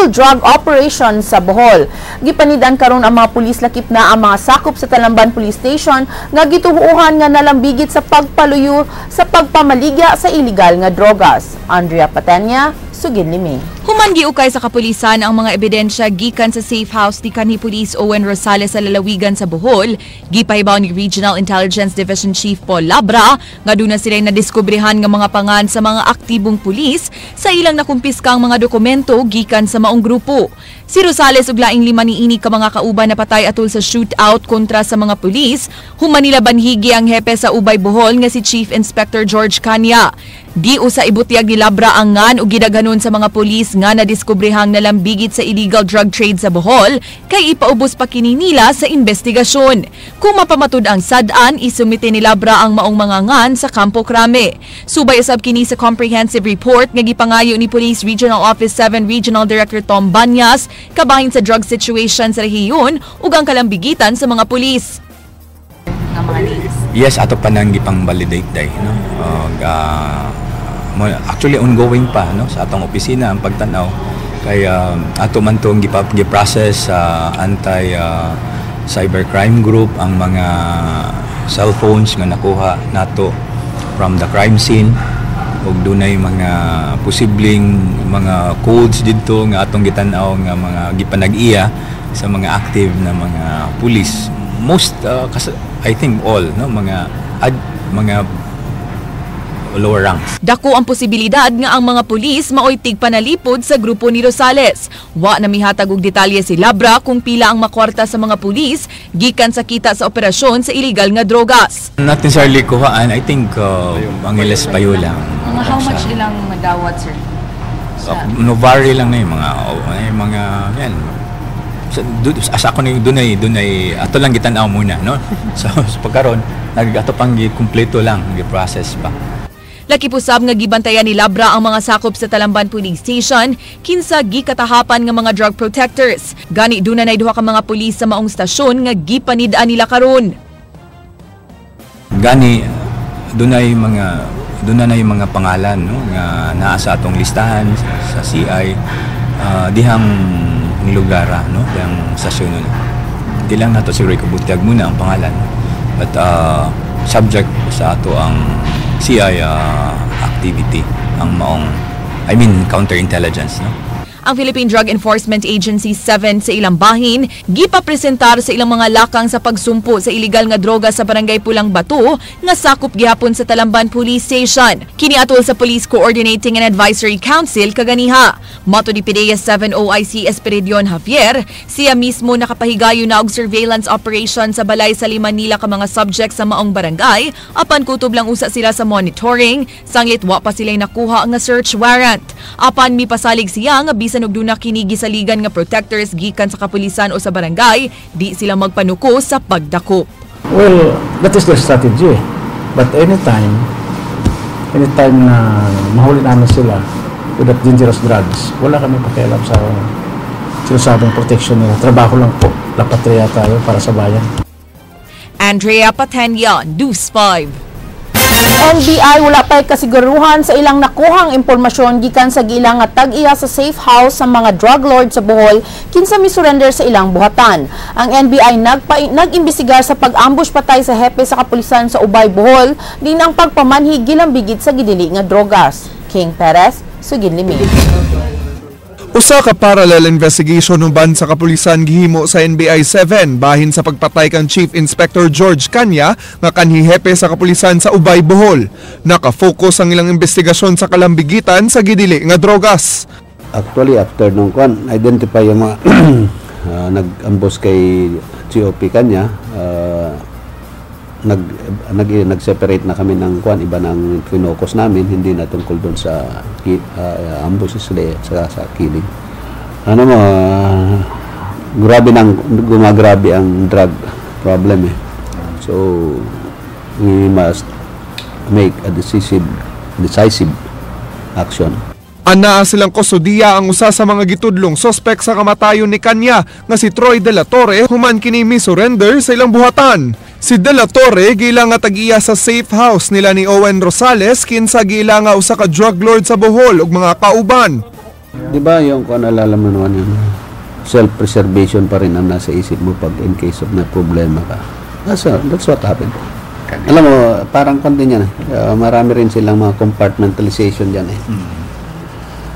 drug operation sa Bohol. Gipanid-an karon ang mga pulis lakip na ang mga sakop sa Talamban Police Station nga gituhuohan nga nalambigit sa pagpaluyo sa pagpamaligya sa illegal nga drogas. Andrea Patenya, Sugid Limi. Human giukay sa kapulisan ang mga ebidensya gikan sa safe house ni kanhi Police Owen Rosales sa lalawigan sa Bohol. Gipahibaw ni Regional Intelligence Division Chief Paul Labra nga duna sila'y nadiskubrehan nga mga pangan sa mga aktibong pulis sa ilang nakumpiskang mga dokumento gikan sa maong grupo. Si Rosales ug laing 5 niini ka mga kauban na patay atol sa shootout kontra sa mga pulis. Human nila banhigi ang hepe sa Ubay Bohol nga si Chief Inspector George Canya. Di usa ibutyag ni Labra ang ngan ug gidaghanon sa mga pulis nga nadiskubrehang nalambigit sa illegal drug trade sa Bohol kay ipaubos pa kini nila sa investigasyon. Kung mapamatud ang sad-an, isumite ni Labra ang maong mga ngan sa Campo Crame. Subay usab kini sa comprehensive report nga gipangayo ni Police Regional Office 7 Regional Director Tom Banyas kabahin sa drug situation sa rehiyon ug ang kalambigitan sa mga pulis. Yes, ato pa nang gipang-validate day, no? Actually ongoing pa, no, sa atong opisina ang pagtan-aw kay ato man tong gi-process sa anti cybercrime group ang mga cellphones nga nakuha nato from the crime scene ug dunay mga posibleng mga codes didto nga atong gitan-aw nga mga gipanag-iya sa mga active na mga pulis. Most I think all, no, mga lower ranks. Dako ang posibilidad nga ang mga pulis maoy tigpanalipod sa grupo ni Rosales. Wa na mihatag og detalye si Labra kung pila ang makwarta sa mga pulis gikan sa kita sa operasyon sa illegal nga drogas. Not necessarily kuhaan, I think ang ilas payo lang. Mga how much ilang madawat, sir? No, vary lang na yung mga yan. Asa ako ni dunay ato lang gitan-aw muna, no? So sa pagkaron nag ato pang gi-kumpleto lang, gi-process pa. Laki pusab nga gibantayan ni Labra ang mga sakop sa Talamban Police Station kinsa gikatahapan nga mga drug protectors. Gani duna nay duha ka mga pulis sa maong stasyon nga gipanid-an nila karon. Gani dunay mga pangalan, no, nga naa sa atong listahan sa CI dihang lugar, no, dihang stasyon no. Di lang nato siguro ikabutyag muna ang pangalan, but subject sa ato ang CI activity ang maong, I mean, counterintelligence, no? Ang Philippine Drug Enforcement Agency 7 sa ilang bahin gipapresentar sa ilang mga lakang sa pagsumpo sa illegal nga droga sa Barangay Pulang Bato nga sakop gihapon sa Talamban Police Station. Kini atol sa Police Coordinating and Advisory Council kaganiha. Mato ni PDEA 7 OIC Esperidion Javier, siya mismo nakapahigayo na og surveillance operation sa balay sa 5 nila ka mga subject sa maong barangay apan kutob lang usa sila sa monitoring sanglit wa pa sila'y nakuha nga search warrant. Apan mipasalig siya nga bisan og duna kini gisaligan nga protectors gikan sa kapulisan o sa barangay, di sila magpanuko sa pagdakop. Well, that is their strategy. But anytime na mahuli namin sila with that dangerous drugs, wala kami pakialam sa sinasabing protection nila. Trabaho lang po. La Patria tayo para sa bayan. Andrea Patenya, News 5. NBI wala pa'y kasiguruhan sa ilang nakuhang impormasyon gikan sa gilang nga tag-iya sa safe house sa mga drug lord sa Bohol kinsa mi-surrender sa ilang buhatan. Ang NBI nag-imbestigar sa pag-ambush patay sa hepe sa kapulisan sa Ubay, Bohol, din ang pagpamanhi gilambigit sa gidili nga drogas. King Perez, Sugin Limi. Usa ka parallel investigation uban sa kapulisan gihimo sa NBI 7 bahin sa pagpatay kang Chief Inspector George Kanya nga kanhi hepe sa kapulisan sa Ubay, Bohol. Naka-focus ang ilang investigasyon sa kalambigitan sa gidili nga drogas. Actually, after nung kwan, identify yung mga nag-ambush kay GOP Kanya, nag-separate na kami ng kwan, iba nang finocus namin, hindi na tungkol doon sa ambush sila sa killing. Ano mo, grabe nang gumagrabe ang drug problem eh. So we must make a decisive action. Anaa silang kustodiya ang usa sa mga gitudlong sospek sa kamatayon ni Kanya nga si Troy De La Torre human kini mi-surrender sa ilang buhatan. Si De La Torre giila nga tag-iya sa safe house nila ni Owen Rosales kinsa giila nga usa ka drug lord sa Bohol ug mga kauban. Di ba yung kung naalala mo naman yun, self-preservation pa rin ang nasa isip mo pag in case of na problema ka. That's what happened. Alam mo, parang konti niyan eh. Marami rin silang mga compartmentalization dyan eh.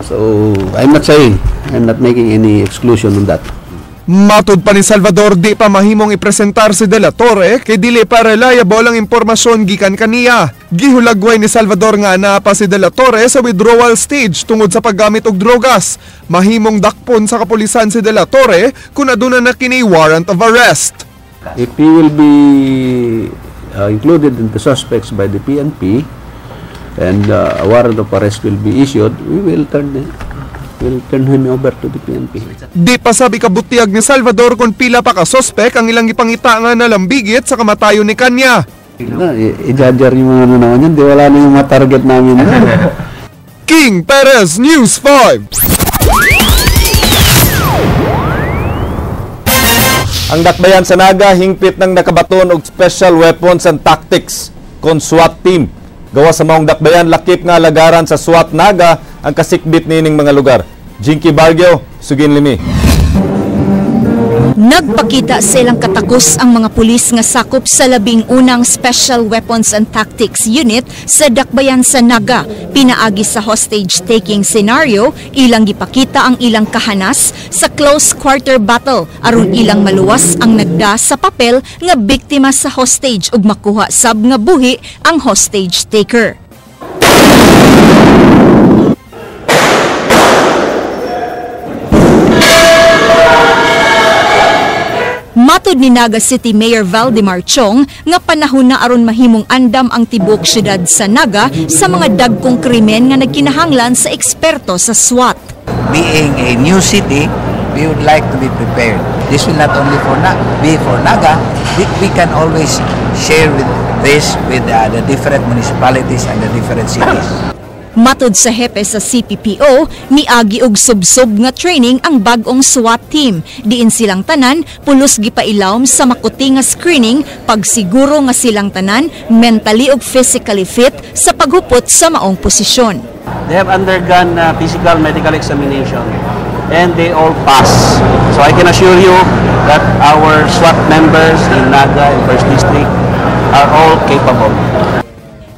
So, I'm not saying, I'm not making any exclusion on that. Matod pa ni Salvador, di pa mahimong ipresentar si De La Torre kay dili pa reliable ang impormasyon gikan kaniya. Gihulagway ni Salvador nga naa pa si De La Torre sa withdrawal stage tungod sa paggamit og drogas. Mahimong dakpon sa kapulisan si De La Torre kung aduna na kini warrant of arrest. If he will be included in the suspects by the PNP and a warrant of arrest will be issued, we will turn him over to the PNP. Di pa sabi kabutiag ni Salvador kung pila pa ka sospek ang ilang gipangita nga nalambigit sa kamatayon ni Kanya. No, i-judge yung mga ano naman yan, di wala na yung ma-target namin. King Perez, News 5. Ang dakbayan sa Naga hingpit ng nakabaton og special weapons and tactics kon SWAT team. Gawa sa maong dakbayan lakip nga lagaran sa SWAT Naga ang kasikbit nining mga lugar. Jinky Bargio, Sugin Limi. Nagpakita silang katakos ang mga pulis nga sakop sa 11 Special Weapons and Tactics Unit sa dakbayan sa Naga. Pinaagi sa hostage-taking scenario, ilang gipakita ang ilang kahanas sa close quarter battle aron ilang maluwas ang nagda sa papel nga biktima sa hostage ug makuha sab nga buhi ang hostage taker. Matod ni Naga City Mayor Valdemar Chong nga panahon na aron mahimong andam ang tibuok syudad sa Naga sa mga dagkong krimen nga nagkinahanglan sa eksperto sa SWAT. Being a new city, we would like to be prepared. This will not only be for Naga, we can always share with this with the different municipalities and the different cities. Matod sa hepe sa CPPO, miagi og subsob nga training ang bag-ong SWAT team. Diin silang tanan, pulos gipailawom sa makuti nga screening, pagsiguro nga silang tanan mentally ug physically fit sa paghupot sa maong posisyon. They have undergone physical medical examination and they all pass. So I can assure you that our SWAT members in Naga and First District are all capable.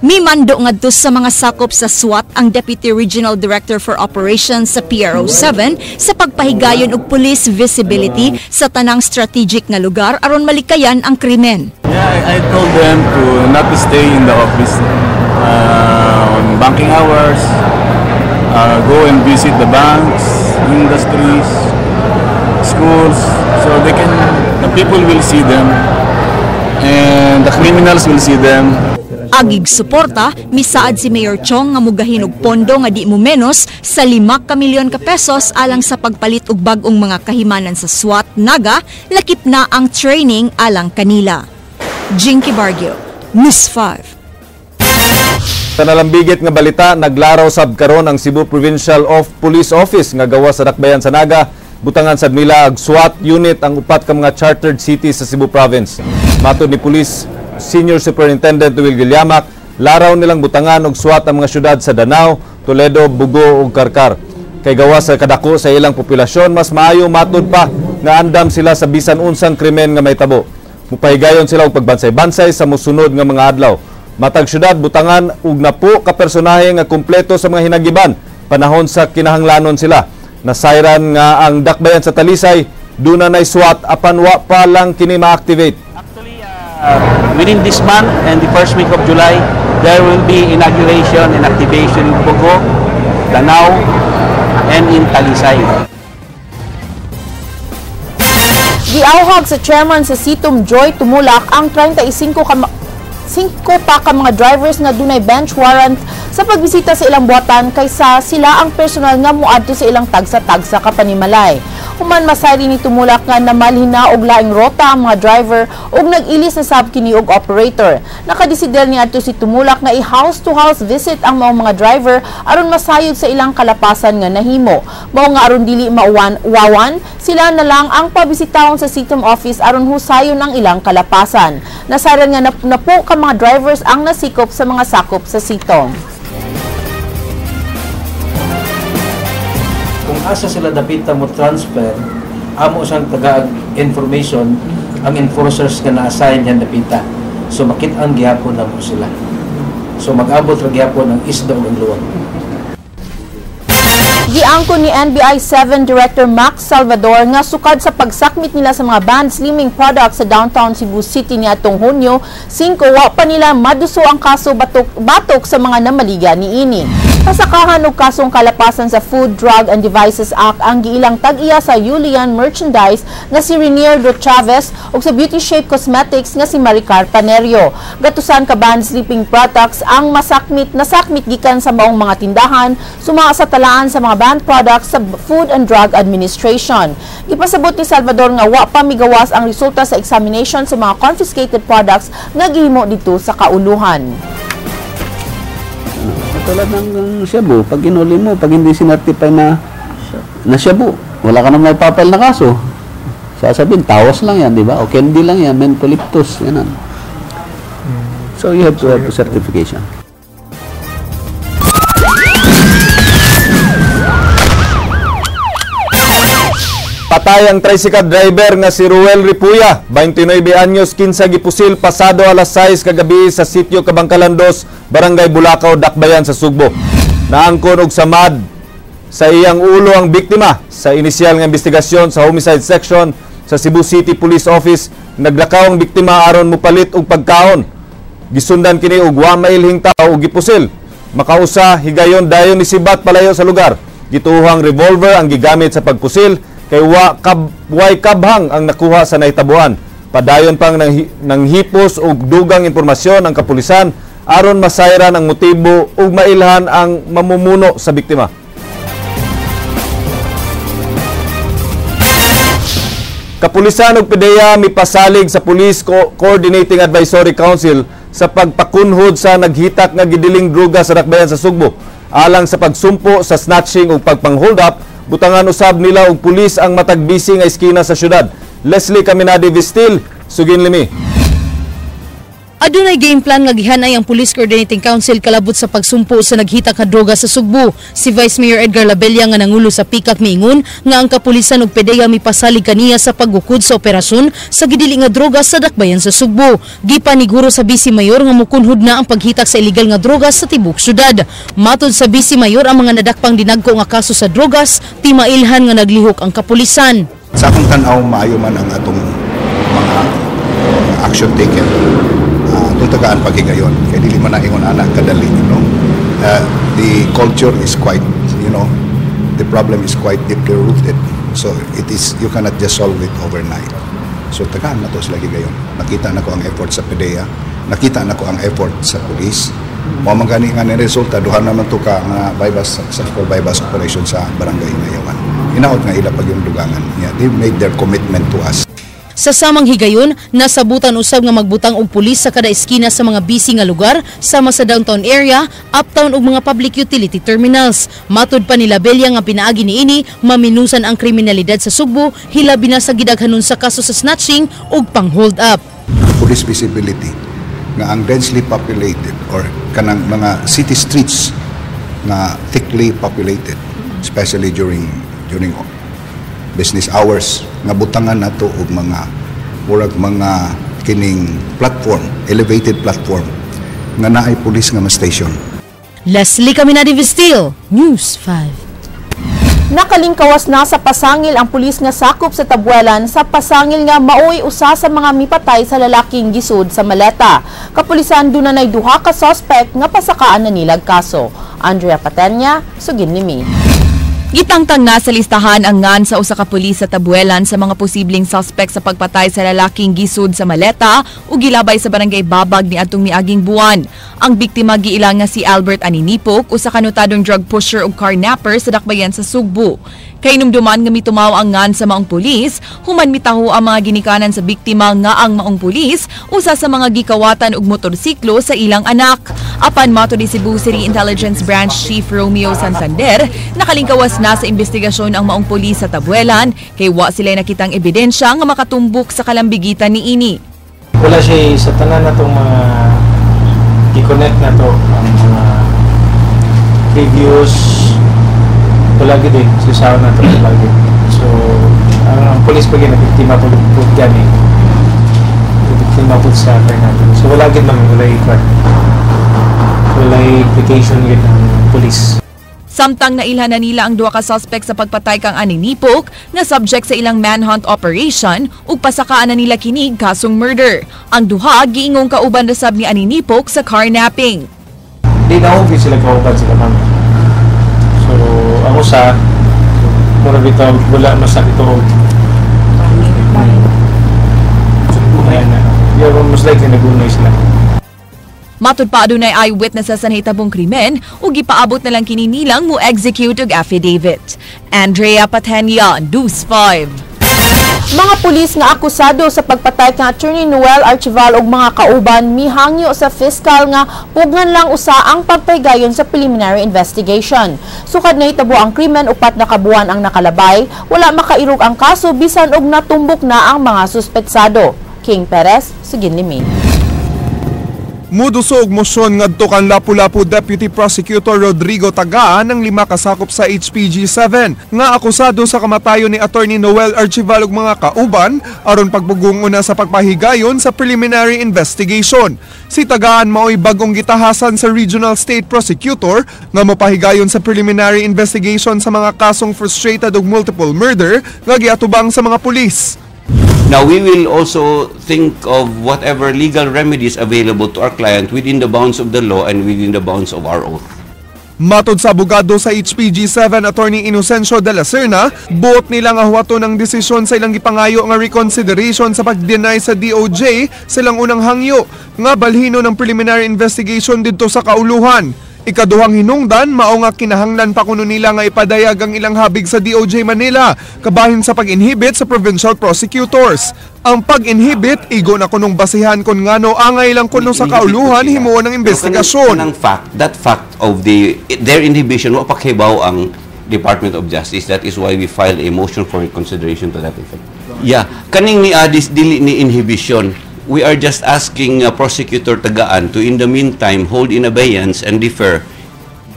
Mimando ngadto sa mga sakop sa SWAT ang Deputy Regional Director for Operations sa PRO7 sa pagpahigayon og police visibility sa tanang strategic nga lugar aron malikayan ang krimen. Yeah, I told them to not to stay in the office on banking hours, go and visit the banks, industries, schools, so the people will see them and the criminals will see them. Agig suporta, misaad si Mayor Chong nga mugahin og pondo nga di mo menos sa 5 ka milyon ka pesos alang sa pagpalit og bag-ong mga kahimanan sa SWAT Naga, lakip na ang training alang kanila. Jinky Bargio, News 5. Sa nalambigit nga balita, naglaraw sab karon ang Cebu Provincial of Police Office nga gawa sa dakbayan sa Naga. Butangan sad nila og SWAT unit ang upat ka mga chartered cities sa Cebu Province. Matod ni Police Senior Superintendent Will Gilyamak, Laraw nilang butangan og SWAT ang mga syudad sa Danao, Toledo, Bugo ug Karkar. Kay gawa sa kadako sa ilang populasyon, mas maayo matud pa nga andam sila sa bisan unsang krimen nga mahitabo. Mupahigayon sila og pagbansay-bansay sa mosunod nga mga adlaw. Matag syudad butangan og napo ka personahe nga kumpleto sa mga hinagiban panahon sa kinahanglanon sila. Nasayran nga ang dakbayan sa Talisay duna nay SWAT apan wa pa lang kini ma-activate. Within this month and the first week of July, there will be inauguration and activation in Bogo, Danao, and in Talisay. Giawhag sa chairman sa Sitom Joy Tumulak ang 35 pa ka mga drivers nga dunay bench warrant sa pagbisita sa ilang buhatan kaysa sila ang personal nga moadto sa ilang tagsa-tagsa ka panimalay. Human masayri ni Tumulak nga namalhin na og laing rota ang mga driver ug nag-ilis na sab kini og operator. Nakadesider ni adto si Tumulak nga i-house to house visit ang maong mga driver aron masayod sa ilang kalapasan nga nahimo. Mao nga aron dili mauwan-wawan, sila na lang ang pabisitahon sa Sitom office aron husayon ang ilang kalapasan. Nasayran nga napo ka mga drivers ang nasikop sa mga sakop sa Sitom. Kung asa sila dapita mo transfer, amo sang taga information ang enforcers nga na-assign yan dapita. So makit-ang gihapon na mo sila. So mag-abot ra gihapon ang isda ug ang luwag. Giangkon ni NBI 7 Director Max Salvador nga sukad sa pagsakmit nila sa mga banned slimming products sa downtown Cebu City niadtong Hunyo 5, wa pa nila maduso ang kaso batok sa mga namaliga niini. Pasakahan og kasong kalapasan sa Food, Drug and Devices Act ang giilang tag-iya sa Yulian Merchandise nga si Renier Do Chavez ug sa Beauty Shape Cosmetics nga si Maricar Panerio. Gatusan ka banned sleeping products ang nasakmit gikan sa maong mga tindahan suma sa talaan sa mga banned products sa Food and Drug Administration. Gipasabot ni Salvador nga wa pa migawas ang resulta sa examination sa mga confiscated products nga gihimo dito sa kauluhan. Katulad ng shabu, pag inuli mo, pag hindi sinertify na shabu, wala ka nang may papel na kaso. Sasabihin, tawas lang yan, di ba? O candy lang yan, mentholyptus, yan. So you have to have certification. Patay ang tricycle driver nga si Ruel Ripuya, 29 anyos, kinsa gipusil pasado alas 6 kagabi sa sitio Kabangkalan 2, Barangay Bulacau, Dakbayan sa Sugbo. Naangkon og samad sa iyang ulo ang biktima. Sa inisyal nga investigasyon sa homicide section sa Cebu City Police Office, naglakaw ang biktima aron mopalit og pagkaon. Gisundan kini og wa mailhing tao og gipusil. Makausa higayon dayon ni sibat palayo sa lugar. Gituhang revolver ang gigamit sa pagpusil kay way kabhang ang nakuha sa nahitabuan. Padayon pang nanghipos og dugang impormasyon ang kapulisan aron masayran ang motibo ug mailhan ang mamumuno sa biktima. Kapulisan ug PDEA mipasalig sa Police Coordinating Advisory Council sa pagpakunhod sa naghitak nga gidiling droga sa dakbayan sa Sugbo. Alang sa pagsumpo sa snatching ug pagpang-hold up, butangan usab nila og pulis ang matag busy nga eskina sa syudad. Leslie Caminade Vistil, sugin limi. Adunay game plan nga gihanay ang Police Coordinating Council kalabot sa pagsumpo sa naghitak nga droga sa Sugbo. Si Vice Mayor Edgar Labella nga nangulo sa PICAC miingon nga ang kapulisan ug PDEA mipasalig kaniya sa paggukod sa operasyon sa gidili nga droga sa dakbayan sa Sugbo. Gipaniguro sa Vice Mayor nga mukunhod na ang paghitak sa illegal nga droga sa tibok syudad. Matod sa Vice Mayor ang mga nadakpang dinagko nga kaso sa drogas, timailhan nga naglihok ang kapulisan. Sa akong tan-aw, maayo man ang atong mga action taken. Itong tagaan paghigayon, kaya dili man na ingon anak kadali, you know? The culture is quite, you know, the problem is quite deeply rooted. So it is, you cannot just solve it overnight. So tagaan na to sila higayon. Nakita na ko ang effort sa PDEA, nakita na ko ang effort sa police. Mao man gani nga ni resulta, duha naman to ka nga bypass, successful bypass operation sa barangay Ngayawan. Hinaot nga ila pag yung dugangan. Yeah, they made their commitment to us. Sa samang higayon, nasabutan usab nga magbutang og pulis sa kada eskina sa mga busy nga lugar sama sa downtown area, uptown ug mga public utility terminals. Matud pa ni Labella nga pinaagi niini maminusan ang kriminalidad sa Sugbo, hilabi na sa gidaghanon sa kaso sa snatching ug pang-hold up. Police visibility. nga ang densely populated or kanang mga city streets na thickly populated, especially during business hours, nga butangan nato og mga murag mga kining platform, elevated platform nga naay pulis nga ma-station. Leslie Caminadi Vestil, News 5. Nakalingkawas na sa pasangil ang pulis nga sakop sa Tabuelan sa pasangil nga maoy usa sa mga mipatay sa lalaking gisud sa maleta. Kapulisan dunay duha ka suspect nga pasakaan na nilag kaso. Andrea Patenya, sugin nimi. Gitangtang na sa listahan ang ngan sa usa ka pulis sa Tabuelan sa mga posibleng suspect sa pagpatay sa lalaking gisud sa maleta ug gilabay sa barangay Babag niadtong miaging buwan. Ang biktima giila nga si Albert Aninipok, usa ka notadong drug pusher ug carnapper sa dakbayan sa Sugbo. Kahinumduman nga mitumaw ang ngan sa maong pulis, human mitaho ang mga ginikanan sa biktima nga ang maong pulis usa sa mga gikawatan og motorsiklo sa ilang anak. Apan mato ni Cebu City Intelligence Branch Chief Romeo Santander, nakalingkawas na sa investigasyon ang maong pulis sa Tabuelan kay wa sila nakitang ebidensya nga makatumbok sa kalambigitan ni ini. Wala siya sa tanan na itong mga i-connect na to ang mga previous, wala gid eh, sa na to wala gid. So ang pulis pag na biktima po gani, biktima po sa Fernando. So wala gid man, wala i-connect, wala implication gid ang pulis. Samtang nailhan na nila ang duha ka suspect sa pagpatay kang Aninipok nga subject sa ilang manhunt operation ug pasakaan na nila kini kasong murder. Ang duha giingong kauban ra sab ni Aninipok sa carnapping. Di na obvious sila kauban sila ma'am. So ang usa mura bitaw wala masakit og yeah, most likely nagunay sila. Matud pa adunay eyewitnesses sa nahitabong krimen ug gipaabot na lang kini nilang mo execute og affidavit. Andrea Patenia, News 5. Mga pulis nga akusado sa pagpatay kang Attorney Noel Archival ug mga kauban mihangyo sa fiscal nga pugngan lang usa ang pagpaygayon sa preliminary investigation. Sukad nahitabo ang krimen, 4 na kabuan ang nakalabay, wala makairog ang kaso bisan og natumbok na ang mga suspetsado. King Perez, sugin limi. Mudusog mosyon ngadto kan Lapu-Lapu Deputy Prosecutor Rodrigo Tagaan ng 5 kasakop sa HPG-7 nga akusado sa kamatayon ni Attorney Noel Archival ug mga kauban aron pagbugung una sa pagpahigayon sa preliminary investigation. Si Tagaan maoy bagong gitahasan sa Regional State Prosecutor nga mopahigayon sa preliminary investigation sa mga kasong frustrated ug multiple murder nga giatubang sa mga pulis. Now, we will also think of whatever legal remedies available to our client within the bounds of the law and within the bounds of our oath. Matod sa abogado sa HPG-7, Attorney Inocencio de la Serna, buot nila nga huwato ng desisyon sa ilang gipangayo nga reconsideration sa pag-deny sa DOJ silang unang hangyo nga balhino ng preliminary investigation didto sa kauluhan. Ikaduhang hinungdan, mao nga kinahanglan pa kuno nila nga ipadayag ang ilang habig sa DOJ Manila, kabahin sa pag-inhibit sa provincial prosecutors. Ang pag-inhibit, igo na kunong basihan kung ngano angay lang kuno sa kauluhan himuon ng investigasyon. Kanang fact, that fact of their inhibition, wa pa kahibaw ang Department of Justice. That is why we filed a motion for reconsideration to that effect. Yeah, kaning ni Adis dili ni inhibition. We are just asking Prosecutor Tagaan to in the meantime hold in abeyance and defer.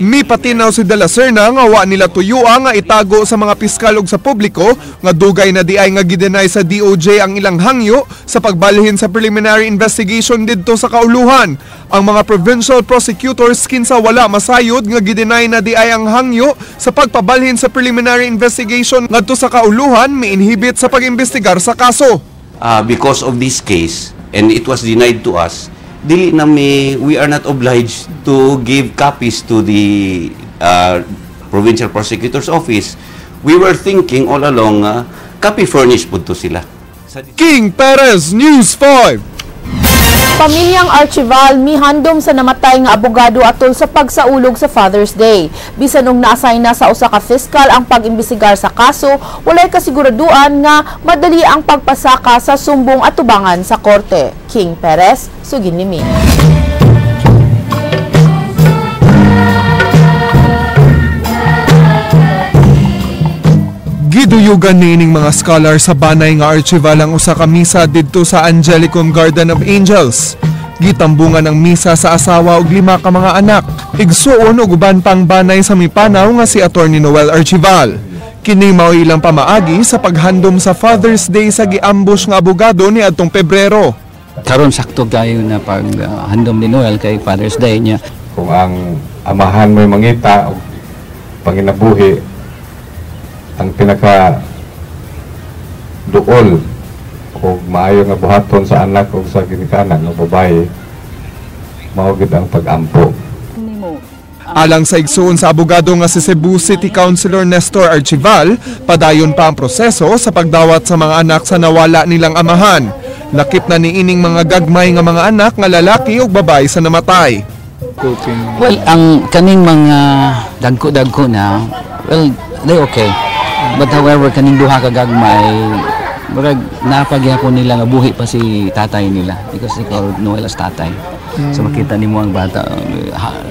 Mipatinaw si De La Serna nga wa nila tuyua nga itago sa mga piskal ug sa publiko nga dugay na diay nga gidenay sa DOJ ang ilang hangyo sa pagbalhin sa preliminary investigation didto sa kauluhan. Ang mga provincial prosecutors kinsa wala masayod nga gidenay na diay ang hangyo sa pagpabalhin sa preliminary investigation ngadto sa kauluhan miinhibit sa pag-imbestigar sa kaso. Because of this case, and it was denied to us, dili na may, we are not obliged to give copies to the provincial prosecutor's office. We were thinking all along, copy furnished po to sila. King Perez, News 5. Pamilyang Archival mihandom sa namatay nga abogado atol sa pagsaulog sa Father's Day. Bisan og naassign na sa usa ka fiscal ang pag-imbestigar sa kaso, walay kasiguraduan nga madali ang pagpasaka sa sumbong atubangan sa korte. King Perez, sugin nimi. Giduyugan niining mga scholar sa banay nga Archival ang usa ka misa didto sa Angelicum Garden of Angels. Gitambungan ang misa sa asawa ug lima ka mga anak. Igsuon ug uban pang banay sa mipanaw nga si Attorney Noel Archival. Kini mao ilang pamaagi sa paghandom sa Father's Day sa giambush nga abogado ni adtong Pebrero. Karon sakto kayo na pag handom ni Noel kay Father's Day niya. Kung ang amahan mo'y mangita o panginabuhi, ang pinaka duol o maayo nga buhaton sa anak o sa ginikanan nga babae, mao gid ang pag-ampo. Alang sa igsuon sa abogado nga si Cebu City Councilor Nestor Archival, padayon pa ang proseso sa pagdawat sa mga anak sa nawala nilang amahan. Lakip na niining mga gagmay nga mga anak nga lalaki ug babae sa namatay. Well, ang kaning mga dagko-dagko na, well, they okay. But however, kaning duha ka gagmay, murag napagyapon nila nga buhi pa si tatay nila because they call Noel as tatay. So makita nimo ang bata,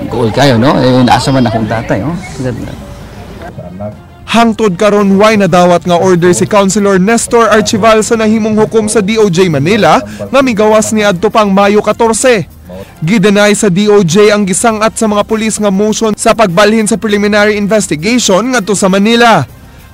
gool kayo, no? Eh, asa man akong tatay, oh. Hangtod karon way nadawat nga order si Councilor Nestor Archival sa nahimong hukom sa DOJ Manila nga migawas ni adto pang Mayo 14. Gidenay sa DOJ ang gisangat sa mga pulis nga motion sa pagbalhin sa preliminary investigation ngadto sa Manila.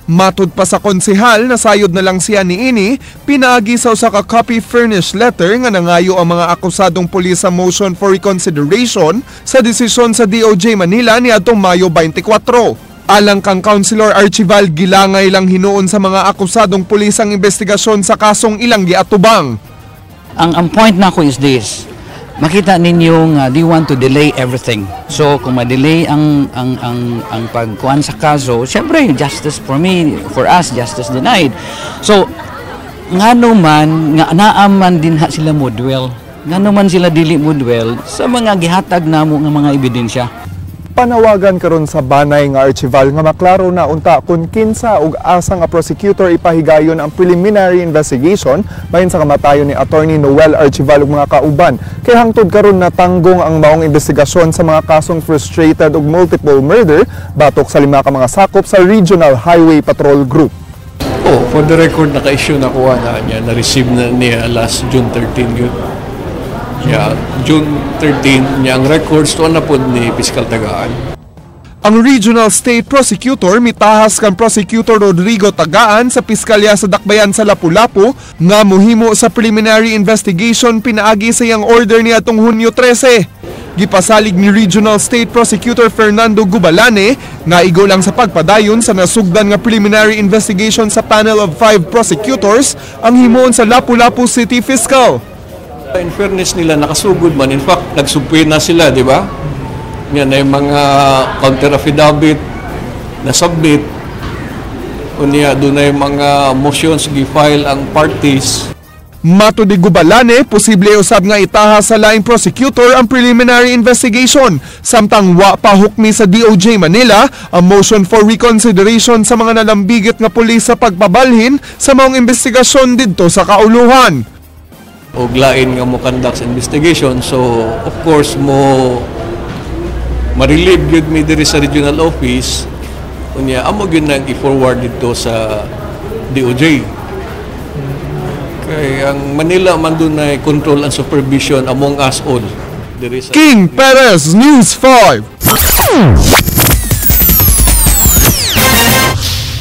Matud pa sa konsehal na sayod na lang siya niini pinaagi sa usa ka copy furnished letter nga nangayo ang mga akusadong pulis sa motion for reconsideration sa desisyon sa DOJ Manila niadtong Mayo 24. Alang kang Councilor Archival, gilangay lang hinuon sa mga akusadong pulis ang investigasyon sa kasong ilang giatubang. Ang point nako is this. Makita ninyo nga they want to delay everything. So kung ma-delay ang pagkuan sa kaso, syempre justice for me, for us, justice denied. So ngano man nga naaman din ha sila mo dwell. Ngano man sila dili mo dwell sa mga gihatag namo nga mga ebidensya. Panawagan karon sa banay nga Archival nga maklaro na unta kung kinsa ug asa nga prosecutor ipahigayon ang preliminary investigation bahin sa kamatayon ni Attorney Noel Archival ug mga kauban. Kay hangtod karon natanggong ang maong investigasyon sa mga kasong frustrated ug multiple murder batok sa lima ka mga sakop sa Regional Highway Patrol Group. Oh, for the record, naka-issue na kuha na niya, na-receive na niya last June 13 yun. Yeah, June 13 niya ang records to na pod ni Fiscal Tagaan. Ang Regional State Prosecutor mitahas kang Prosecutor Rodrigo Tagaan sa Piskalya sa Dakbayan sa Lapu-Lapu nga muhimo sa preliminary investigation pinaagi sa iyang order ni atong Hunyo 13. Gipasalig ni Regional State Prosecutor Fernando Gubalane nga igo lang sa pagpadayon sa nasugdan nga preliminary investigation sa panel of 5 prosecutors ang himuon sa Lapu-Lapu City Fiscal. In fairness nila, nakasugod man. In fact, nagsubpoena na sila, di ba? Yan ay mga counter affidavit na submit. Unya, doon na yung mga motions gi-file ang parties. Mato di Gubalane, posible usab nga itaha sa laing prosecutor ang preliminary investigation. Samtang wa pa hukmi sa DOJ Manila ang motion for reconsideration sa mga nalambigit nga pulis sa pagpabalhin sa maong investigasyon didto sa kauluhan. Og lain nga mo conduct sa investigation, so of course mo ma-relieve gyud mi diri sa regional office. Unya amo gyud nang i-forward dito sa DOJ. Kay ang Manila man dunay control and supervision among us all. Diri sa King Perez, News 5.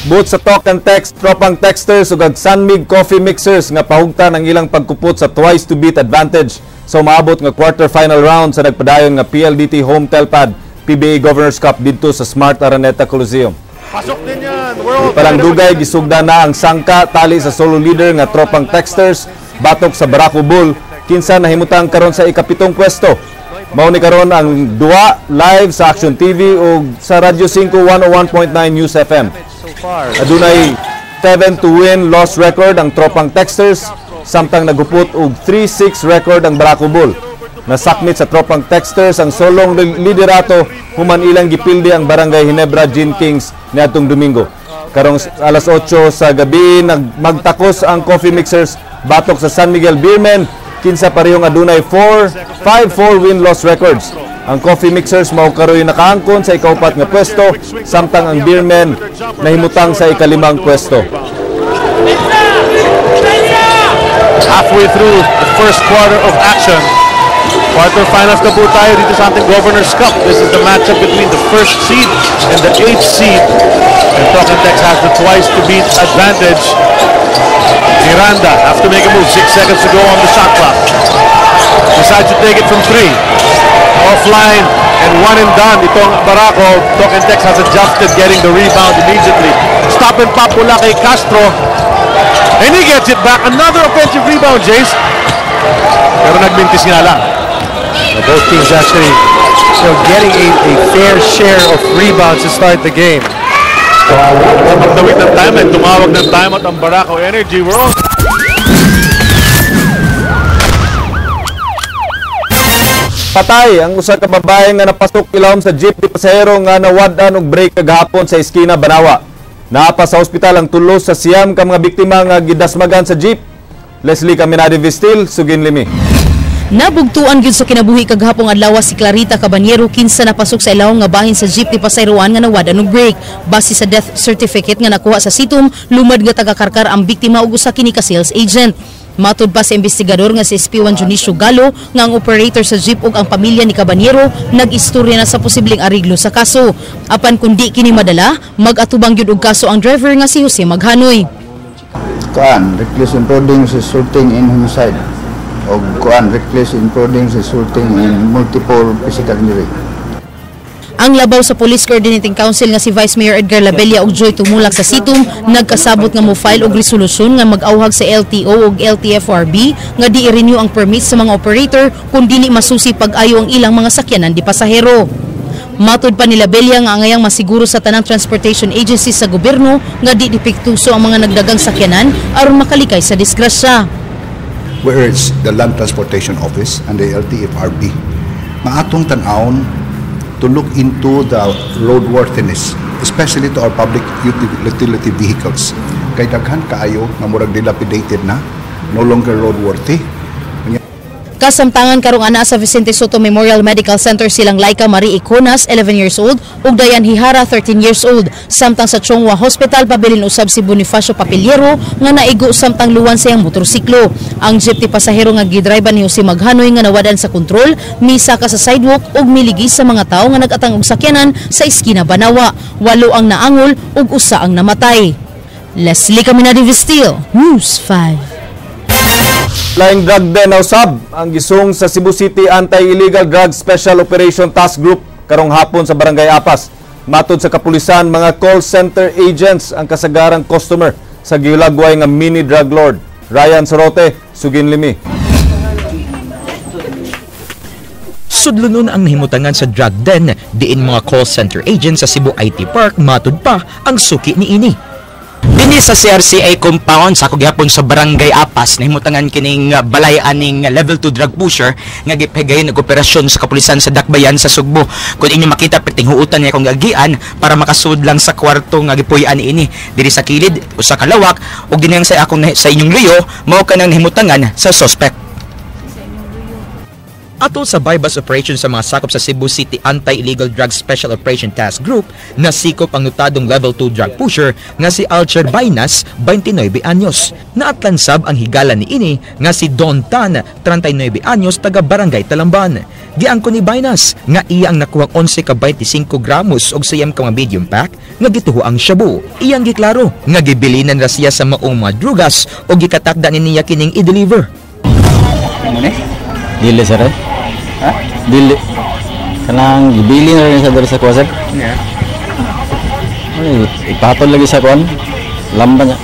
Buot sa talk and text, tropang texters ug ang Sanmig Coffee Mixers nga pahugtan ang ilang pagkupot sa twice to beat advantage sa umaabot nga quarter-final round sa nagpadayon nga PLDT Home Telpad PBA Governors Cup didto sa Smart Araneta Coliseum. Pasok din yan. World Palang dugay gisugda na ang sangka tali sa solo leader nga tropang texters batok sa Barako Bull kinsa nahimutang karon sa ikapitong pwesto. Mao ni karon ang duwa live sa Action TV ug sa Radyo 5 101.9 News FM. Adunay 7 to win loss record ang tropang texters samtang nagupot og 3-6 record ang Barako Bull. Nasakmit sa tropang texters ang solong liderato human ilang gipildi ang Barangay Ginebra Gin Kings niadtong Domingo. Karong alas 8 sa gabi magtakos ang Coffee Mixers batok sa San Miguel Beermen kinsa parehong adunay 4-5-4 win-loss records. Ang Coffee Mixers mao karoy nakaangkon sa ikaupat nga pwesto samtang ang Beermen nahimutang sa ikalimang pwesto. Halfway through the first quarter of action. Quarterfinals na po tayo dito sa ating Governor's Cup. This is the matchup between the first seed and the eighth seed. And Talk 'N Text has the twice to beat advantage. Miranda have to make a move. 6 seconds to go on the shot clock. Decides to take it from three. Offline and one and done. Itong Barako, Talk 'N Text has adjusted, getting the rebound immediately. Stop and pop mula kay Castro. And he gets it back. Another offensive rebound, Jace. Pero nagmintis nga lang. Both teams actually getting a fair share of rebounds to start the game. Pagtawid ng timeline, tumawag ng timeout ang Barako Energy. We're all Patay ang usa ka babae nga napasok ilawom sa jeep ni pasahero nga nawad-an og brake kagahapon sa eskina Banawa. Naa pa sa ospital ang tulo sa 9 ka mga biktima nga gidasmagan sa jeep. Leslie Caminade Vistil, sugin limi. Nabugtuan gyud sa kinabuhi kagahapong adlaw si Clarita Caballero, kinsa napasok sa ilawom nga bahin sa jeep ni pasayroan nga nawad-an og brake. Base sa death certificate nga nakuha sa situm, lumad nga taga-Karkar ang biktima ug usa kini ka sales agent. Matud pa sa investigador nga si SP1 Junicio Galo nga ang operator sa jeep ug ang pamilya ni Caballero nag-istorya na sa posibleng ariglo sa kaso. Apan kung di kini madala, mag-atubang gyud og kaso ang driver nga si Jose Maghanoy. Kuan, reckless imprudence resulting in homicide o kuan, reckless imprudence resulting in multiple physical injury. Ang labaw sa Police Coordinating Council nga si Vice Mayor Edgar Labella ug Joy Tumulak sa Situm nagkasabot nga mo-file og resolusyon nga mag-awhag sa LTO ug LTFRB nga di i-renew ang permit sa mga operator kung dili masusi pag-ayo ang ilang mga sakyanan di pasahero. Matud pa ni Labella nga angayang masiguro sa tanang transportation agencies sa gobyerno nga di depektuso ang mga nagdagang sakyanan aron makalikay sa disgrasya. We urge the Land Transportation Office and the LTFRB nga atong tan-awon to look into the roadworthiness, especially to our public utility vehicles. Kay daghan kaayo nga murag dilapidated na, no longer roadworthy. Kasamtangan karong ana sa Vicente Soto Memorial Medical Center silang Laika Marie Iconas, 11 years old, ug Dayan Hihara, 13 years old. Samtang sa Chong Hua Hospital pabilin usab si Bonifacio Papillero nga naigo samtang luwan sa iyang motorsiklo. Ang jeep ti pasahero nga gidriban ni Jose Maghanoy nga nawadan sa kontrol, misaka sa sidewalk ug miligi sa mga tawo nga nagatang og sakyanan sa eskina Banawa. Walo ang naangol ug usa ang namatay. Leslie Caminade Vestil, News 5. Laing drug den na usab ang gisung sa Cebu City Anti-Illegal Drug Special Operation Task Group karong hapon sa Barangay Apas. Matod sa kapulisan, mga call center agents ang kasagarang customer sa gilagway nga mini drug lord. Ryan Sorote, sugin limi. Sudlonon ang nahimutangan sa drug den diin mga call center agents sa Cebu IT Park, matud pa ang suki niini. Dinhi sa CRCA compound sa gihapon sa Barangay Apas nahimutangan kining balay aning level 2 drug pusher nga gipahigayon og operasyon sa kapulisan sa Dakbayan sa Sugbo. Kung inyo makita, perting huutan niya kung gagian para makasud lang sa kwarto nga gipuy-an niini. Diri sa kilid usa ka lawak ug dinhi sa akong sa inyong luyo mao kanang nahimutangan sa suspect. Atol sa buy-bust operation sa mga sakop sa Cebu City Anti-Illegal Drug Special Operation Task Group, nasikop ang notadong level 2 drug pusher nga si Alcher Bainas, 29 anyos. Naatlansab ang higala ni ini nga si Don Tan, 39 anyos, taga Barangay Talamban. Giangko ni Bainas nga iya ang nakuhang 11 ka 25 gramos og 9 ka mga medium pack nga gituho ang shabu. Iyang giklaro nga gibilinan ra siya sa maong mga drugas o gikatakda ni niya kining i-deliver. Ano ni? Dili, sir, eh. Ha? Dili. Kanang gibili na rin sa diri sa kuha, sir. Yeah. Ay, ipatol lagi sa kuan. Lamba niya.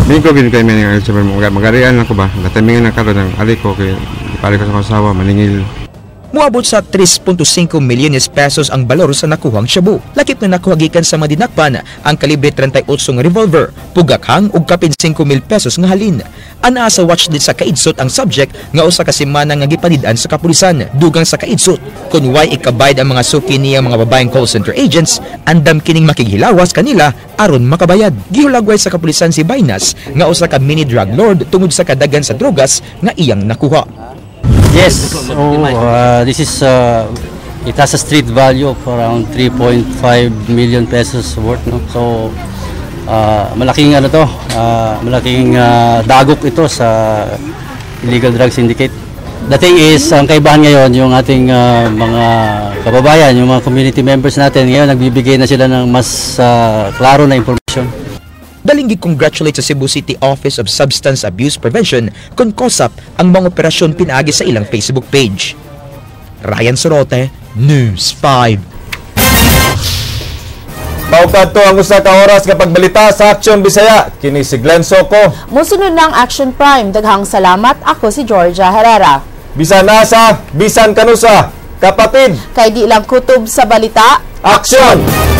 Dili ko gid kay may sa magarian ako ba. Natamingan na karon ang ali ko kay pare ko sa asawa maningil. Muabot sa 3.5 milyones pesos ang balor sa nakuhang shabu. Lakip na nakuha gikan sa mga dinakpan ang kalibre 38 nga revolver, pugakhang ug kapin 5 mil pesos nga halin. Anaa sa watch din sa kaidsot ang subject nga usa ka semana nga gipanid-an sa kapulisan. Dugang sa kaidsot, kung way ikabayad ang mga suki niya mga babaeng call center agents, andam kining makighilawas kanila aron makabayad. Gihulagway sa kapulisan si Bainas nga usa ka mini drug lord tungod sa kadagan sa drogas nga iyang nakuha. Yes. Oh, this is it has a street value of around 3.5 million pesos worth, no? So malaking ano to, malaking dagok ito sa illegal drug syndicate. The thing is, ang kaibahan ngayon, yung ating mga kababayan, yung mga community members natin, ngayon nagbibigay na sila ng mas klaro na information. Daling gi-congratulate sa Cebu City Office of Substance Abuse Prevention kon COSAP ang mga operasyon pinaagi sa ilang Facebook page. Ryan Sorote, News 5. Mao kadto ang usa ka oras nga pagbalita sa Aksyon Bisaya. Kini si Glenn Soco. Musunod ng Action Prime. Daghang salamat. Ako si Georgia Herrera. Bisan asa, bisan kanusa, kapatid. Kay di lang kutob sa balita. Aksyon!